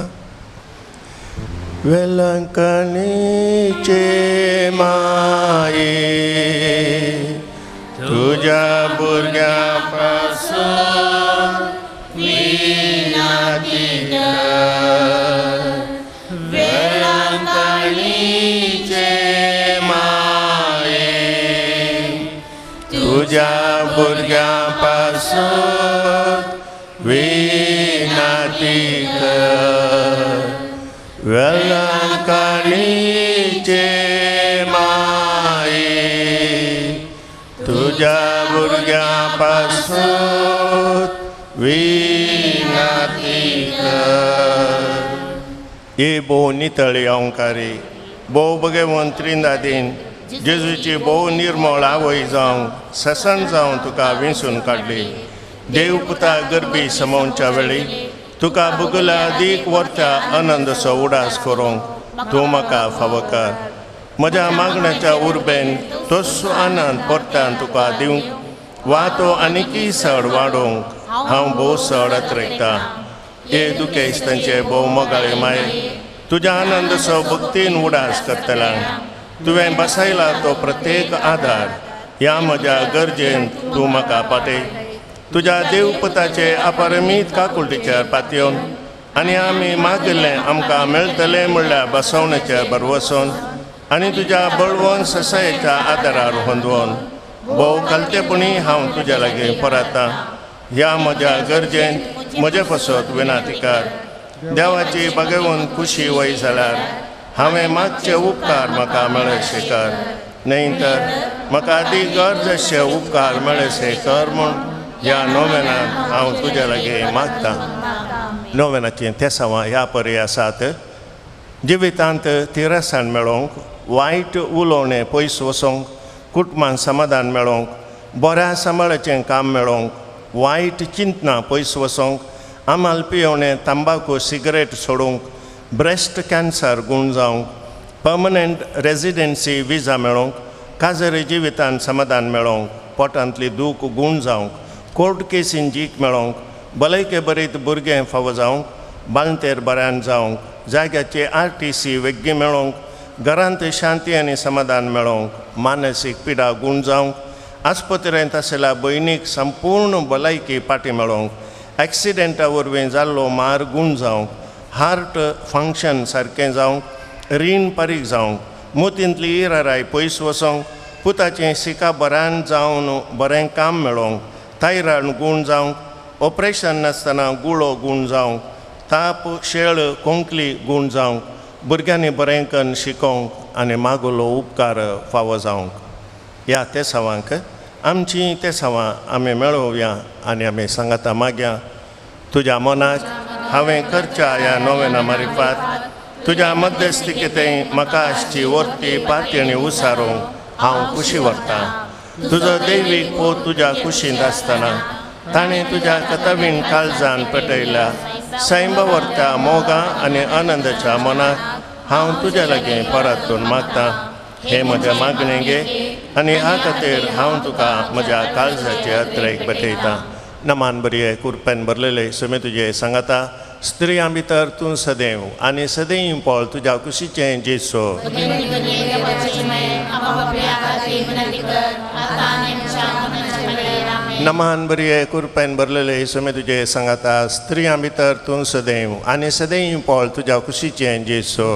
वेलंकणीचे माये तुज्या भुरग्यां पासून विनाती कर वेलंकणीचे माये तुज्या भुरग्यां पासून विनाती कर वेलंकणीचे माये तुज्या भुरग्यां पासून विनाती कर. हे भोव नितळी ओंकारी भोव भगवंत त्रिंदादीन जेजूची भोव निर्मळ आवय जावंक ससन जावन तुका विंचून काडली. देव पुता गरबी समोवच्या वेळी तुका बुगला दीक वरच्या आनंदचो उडास करूंक तूं म्हाका फावो कर. म्हज्या मागण्याच्या उर्बेन तोच आनंद परत्यान तुका दिवंक वा तो आनीकय सड वाडोवंक हांव भोव सड अत्रेकतां. हे दुखेस्तांचे भोव मोगाळे माये तुज्या आनंदचो भक्तीन उडास करतला. तुवें बसयला तो प्रत्येक आदार ह्या म्हज्या गरजेन तूं म्हाका पाटय. तुज्या देवपुताचे अपरमीत काकुळटीचेर पातयेवन आनी आमी मागिल्लें आमकां मेळटलें म्हणल्यार बसवणेचेर भरवसून आनी तुज्या बळवंत ससायेच्या आदारार होंदवोन भोव कलतेपणी हांव तुज्या लागीं परतां. ह्या म्हज्या गरजेन म्हजे पसत विनाती कर. देवाची भगवंत खुशी वय जाल्यार हांवें मागचे उपकार म्हाका मेळशे कर, न्हय तर म्हाका आदी गरज अशे उपकार मेळशे कर म्हूण ह्या नोवेनान हांव तुज्या लागीं मागतां. नोवेनाचीं तेसांवां ह्या परी आसात. जिवितांत तिरसाण मेळोवंक, वायट उलोवणें पयस वचोंक, कुटुंबान समाधान मेळोवंक, बऱ्या सांबाळाचें काम मेळोवंक, वायट चिंतनां पयस वचोंक, आमाल पियोवणें तंबाकू सिगरेट सोडूंक, ब्रेस्ट कॅन्सर गूण जावंक, पर्मनंट रेजिडेन्सी विजा मेळोवंक, काजरी जिवितान समाधान मेळोवंक, पोटांतली दूख गूण जावंक, कोर्ट केसीन जीक मेळोवंक, भलायके बरीत भुरगें फावो जावंक, बालतेर बऱ्यान जावंक, जाग्याचे RTC वेग्गी मेळोवंक, घरांत शांती आनी समाधान मेळोवंक, मानसीक पिडा गूण जावंक, आस्पत्रेंत आशिल्ल्या भयणीक संपूर्ण भलायकी फाटी मेळोवंक, एक्सिडेंटा वरवीं जाल्लो मार गूण जावंक, हार्ट फंक्शन सारकें जावंक, रीण पारीक जावंक, मोतींतली इराराय पयस वचोंक, पुताचें शिका बऱ्यान जावन बरें काम मेळोवंक, थायरॉयड गूण जावंक, ऑपरेशन नासतना गुळो गूण जावंक, ताप शेळ कोंकली गूण जावंक, भुरग्यांनी बरें कन्न शिकोवंक आनी मागुलो उपकार फावो जावंक. ह्या तेसांवांक आमचीं तेसांवां आमी मेळोवया आनी आमी सांगाता मागया. तुज्या मनाक हांवें करच्या ह्या नोवेना मारिफात तुज्या मध्यस्थिकेंत म्हाका आसची वर्ती पातयणी उसारूंक हांव खुशी व्हरतां. तुजो दैवीक पोत तुज्या कुशींत आसतना ताणें तुज्या कथवीन काळजान पेटयल्या सैंब व्हरता मोगा आनी आनंदाच्या मनाक हांव तुज्या लागीं परतून मागतां. हें म्हजें मागणें गे आनी ह्या खातीर हांव तुका म्हज्या काळजाचे अत्रेक भेटयतां. नमान बरये कुरपेन भरलेले सुमे तुजे सांगाता स्त्रियां भितर तूं सदैव आनी सदैव पळ तुज्या कुशीचें जेसो. नमान बरये कुरपेन भरलेले सुमे तुजे सांगाता स्त्रियां भितर तूं सदैव आनी सदैव पळ तुज्या कुशीचें जेसो.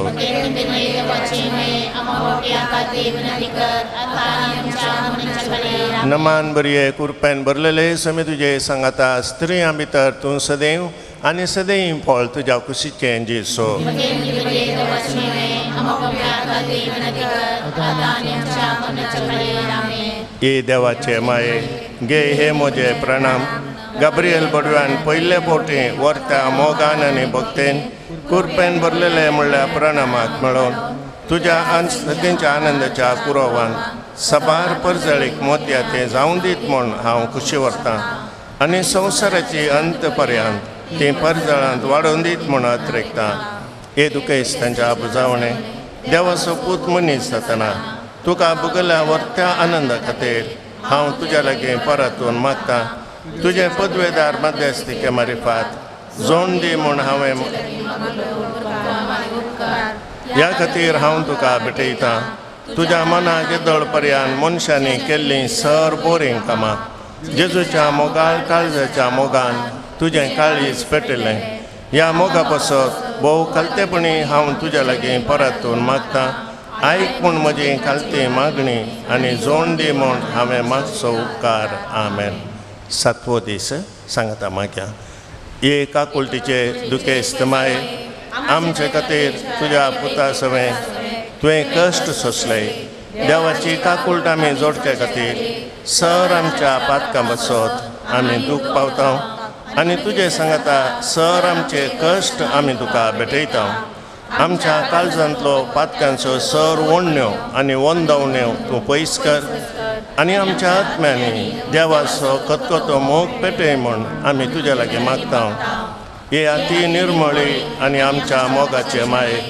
नमान बरये कुरपेन भरलेले सुमे तुजे सांगाता स्त्रियां भितर तूं सदैव आनी सदैव पळ तुज्या कुशीचें जेसो. ये देवाचे माये गे हे म्हजे प्रणाम. गाब्रियल बडव्यान पयले बोटे व्हरता मोगान आनी भक्तेन कुरपेन भरलेले म्हणल्यार प्रणामाक मेळोवन तुज्या सगळ्यांच्या आनंदाच्या कुरोवान सबार परजळीक मोतया तें जावं दीत म्हूण हांव खुशी व्हरतां आनी संवसाराची अंत पर्यंत तीं परजळांत वाडोवन दीत म्हूण अत्रेकतां. हे दुखेस तांच्या आबुजावणें देवाचो पूत मनीस जातना तुका भुगल्या व्हरत्या आनंदा खातीर हांव तुज्या लागीं परतून मागतां. तुजें पदवेदार मध्यस्थिके मारिफात जोण दी म्हूण हांवें ह्या खातीर हांव तुका भेटयतां. तुज्या मनाक येदोळ पर्यान मनशांनी केल्लीं सर बोरीं कामां जेजूच्या मोगाळ काळजाच्या मोगान तुजें काळीज पेटिल्लें. ह्या मोगा पासत भोव खालतेपणी हांव तुज्या लागीं परतून मागतां. आयक म्हूण म्हजी खालती मागणी आनी जोण दी म्हूण हांवें मागचो उपकार. आमेन. सातवो दीस सांगता मागया. एक काकुळटीचे दुखेस्त माये, आमचे खातीर तुज्या पुता सवें तुवें कश्ट सोंसले. देवाची काकुळट आमी जोडचे खातीर सर आमच्या पातकां बसत आमी दूख पावता आनी तुजे सांगता सर आमचे कश्ट आमी तुका भेटयता. आमच्या काळजांतलो पातकांचो सर ओडण्यो आनी वंदवण्यो तूं पयस कर आनी आमच्या आत्म्यांनी देवाचो खतखतो मोग पेटय म्हूण आमी तुज्या लागीं मागता. हे अती निर्मळी आनी आमच्या मोगाचे माये,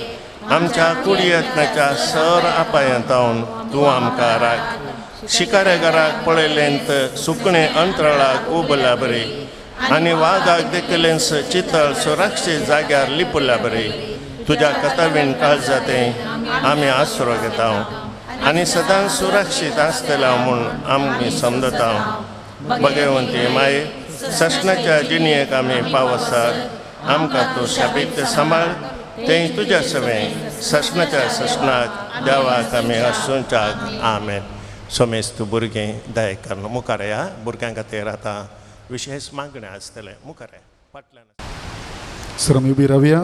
आमच्या कुडयत्नाच्या सर अपायांतावन तूं आमकां राख. शिकाऱ्या घराक पळयलेंत सुकणें अंतराळाक उबल्या बरी आनी वागाक देखिल्लेंच चितळ सुरक्षीत जाग्यार लिपल्या बरी तुज्या कथावीन काळजातें आमी आसरो घेता आनी सदांच सुरक्षीत आसतले म्हूण आमी समजता. भगवंती माये, ससनाच्या जिणयेक आमी पावसार आमकां तूं शाबीत सांबाळ तें तुज्या सवें ससनाच्या ससनाक देवाक आमी आसूंच्याक. आमेन. सोमेस्त भुरगीं दया करून मुखार या. भुरग्यां खातीर आतां विशेश मागणें आसतलें. मुखार या फाटल्यान सर आमी उबी रावया.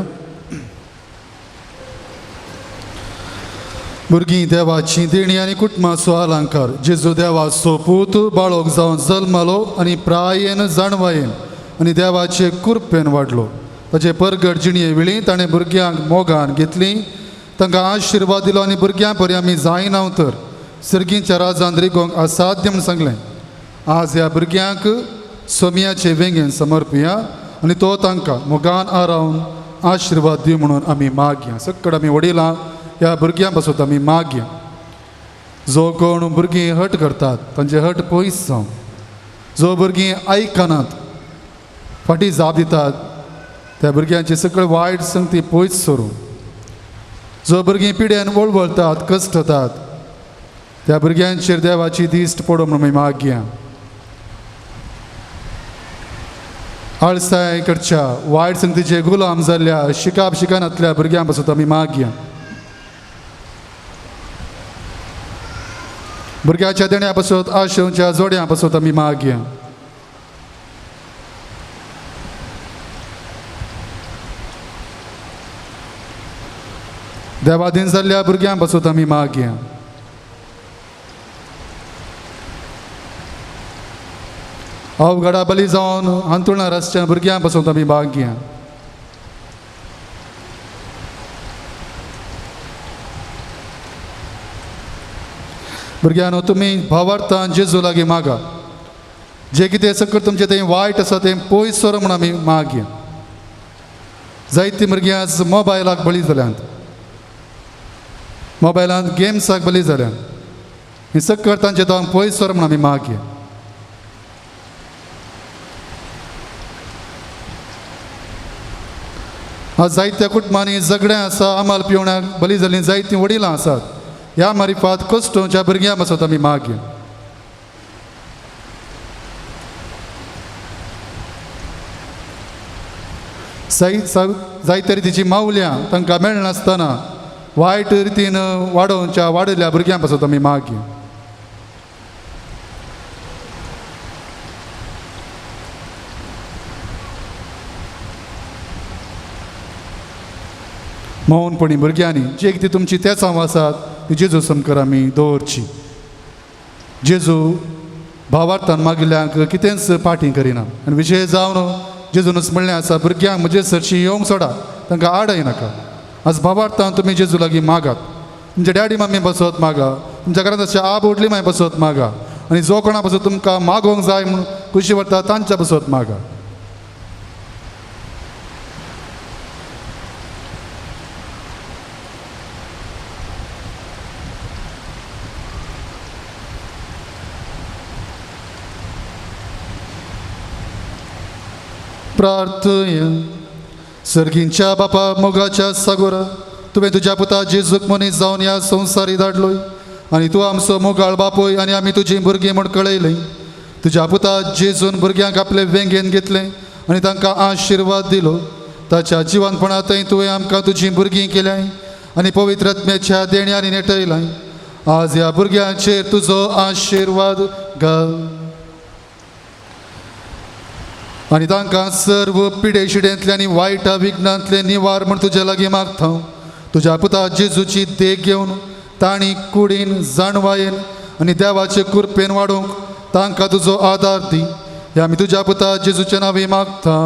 भुरगीं देवाची देणी आनी कुटुंबाचो अलंकार. जेजू देवाचो पूत बाळक जावन जल्मलो आनी प्रायेन जाणवायेन आनी देवाचे कृपेन वाडलो. ताचे परगट जिणये वेळी ताणें भुरग्यांक मोगान घेतलीं, तांकां आशिर्वाद दिलो आनी भुरग्यां परी आमी जायना तर सर्गींच्या राजान रिगोवंक असाध्य म्हूण सांगलें. आज ह्या भुरग्यांक सोमयाचे वेंगेन समर्पया आनी तो तांकां मोगान आरावन आशिर्वाद दिवं म्हणून आमी मागया. सकड आमी वडिलां ह्या भुरग्यां पासत आमी मागया. जो कोण भुरगीं हट करतात तांचे हट पयस जावं. जो भुरगीं आयकनात फाटीं जाप दितात त्या भुरग्यांची सगळे वायट संगती पयस सरूं. जो भुरगीं पिड्यान वळवळतात कश्टतात त्या भुरग्यांचेर देवाची दिश्ट पडूं म्हणून आमी मागया. आळसाय करच्या वायट संगतीचे गुलाम जाल्ल्या शिकाप शिकानांतल्या भुरग्यां पासत आमी मागया. भुरग्याच्या देण्या पासत आशेवच्या जोड्यां पासत आमी मागया. देवाधीन जाल्ल्या भुरग्यां पासत आमी मागया. अवघडा बली जावन हांतुळणार आसच्या भुरग्यां पासत आमी मागया. भुरग्यांनो तुमी भावार्थान जेजू लागीं मागा. जे कितें सकयल तुमचें तें वायट आसा तें पयस सर म्हूण आमी मागया. जायतीं भुरगीं आज मोबायलाक बळी जाल्यांत, मोबायलांत गेम्साक बळी जाल्यांत. हें सकयल तांचें तो पयस सर म्हूण आमी मागया. आज जायत्या कुटुंबांनी झगडें आसा, आमाल पिवण्याक बळी जाल्लीं जायतीं वडिलां आसात. ह्या मारिफात कश्टोच्या भुरग्यां पासत आमी मागया. जायते रितीची मावल्यां तांकां मेळनासतना वायट रितीन वाडोवच्या वाडयल्ल्या भुरग्यां पासत आमी मागया. मौनपणी भुरग्यांनी जे कितें तुमची तेच हांव आसात ती जेजू समकर आमी दवरची. जेजू भावार्थान मागिल्ल्यांक कितेंच पाटी करिना आनी विशय जावन जेजूनच म्हणलें आसा भुरग्यांक म्हजे सरशी येवंक सोडा, तांकां आडय नाका. आज भावार्थान तुमी जेजू लागीं मागात. तुमच्या डॅडी मम्मी बसत मागा, तुमच्या घरांत अशें आब व्हडली माय बसत मागा आनी जो कोणा बसत तुमकां मागोवंक जाय म्हूण खुशी व्हरता तांच्या बसत मागा. प्रार्थया. सर्गींच्या बापा मोगाच्या सागोरा, तुवें तुज्या पुता जेजूक मनीस जावन ह्या संवसारी धाडलोय आनी तूं आमचो मोगाळ बापूय आनी आमी तुजीं भुरगीं म्हूण कळयलीं. तुज्या पुता जेजून भुरग्यांक आपले वेंगेन घेतलें आनी तांकां आशिर्वाद दिलो. ताच्या जिवनपणांतय तुवें आमकां तुजीं भुरगीं केल्यांय आनी पवित्र आत्म्याच्या देण्यांनी नेटयलाय. आज ह्या भुरग्यांचेर तुजो आशिर्वाद घाल आनी तांकां सर्व पिडेशिडेंतले आनी वायट विघ्नांतले निवार म्हूण तुजे लागीं मागता. तुज्या पुता जेजूची देख घेवन तांणी कुडीन जाणवायेन आनी देवाचे कृपेन वाडोवंक तांकां तुजो आदार दी. हे आमी तुज्या पुता जेजूच्या नांवी मागता.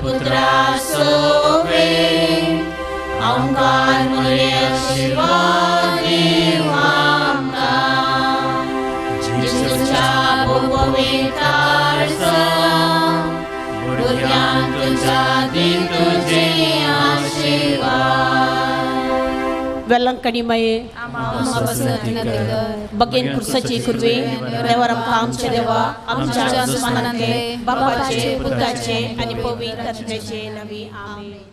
पुत्रा सोवे ओंकार मुरे आशीर्वाद दिव आमकां जेजूच्या पवित्र भुरग्यांक तुज्या दी तुजे आशीर्वाद. वेलंकणी मये बगेन कुर्साची कुर्वे देवार आमकां आमचे देवा आमच्या आसमानांतले बापाचे पुताचे आनी पवित्र आत्म्याचे नांवी आमेन.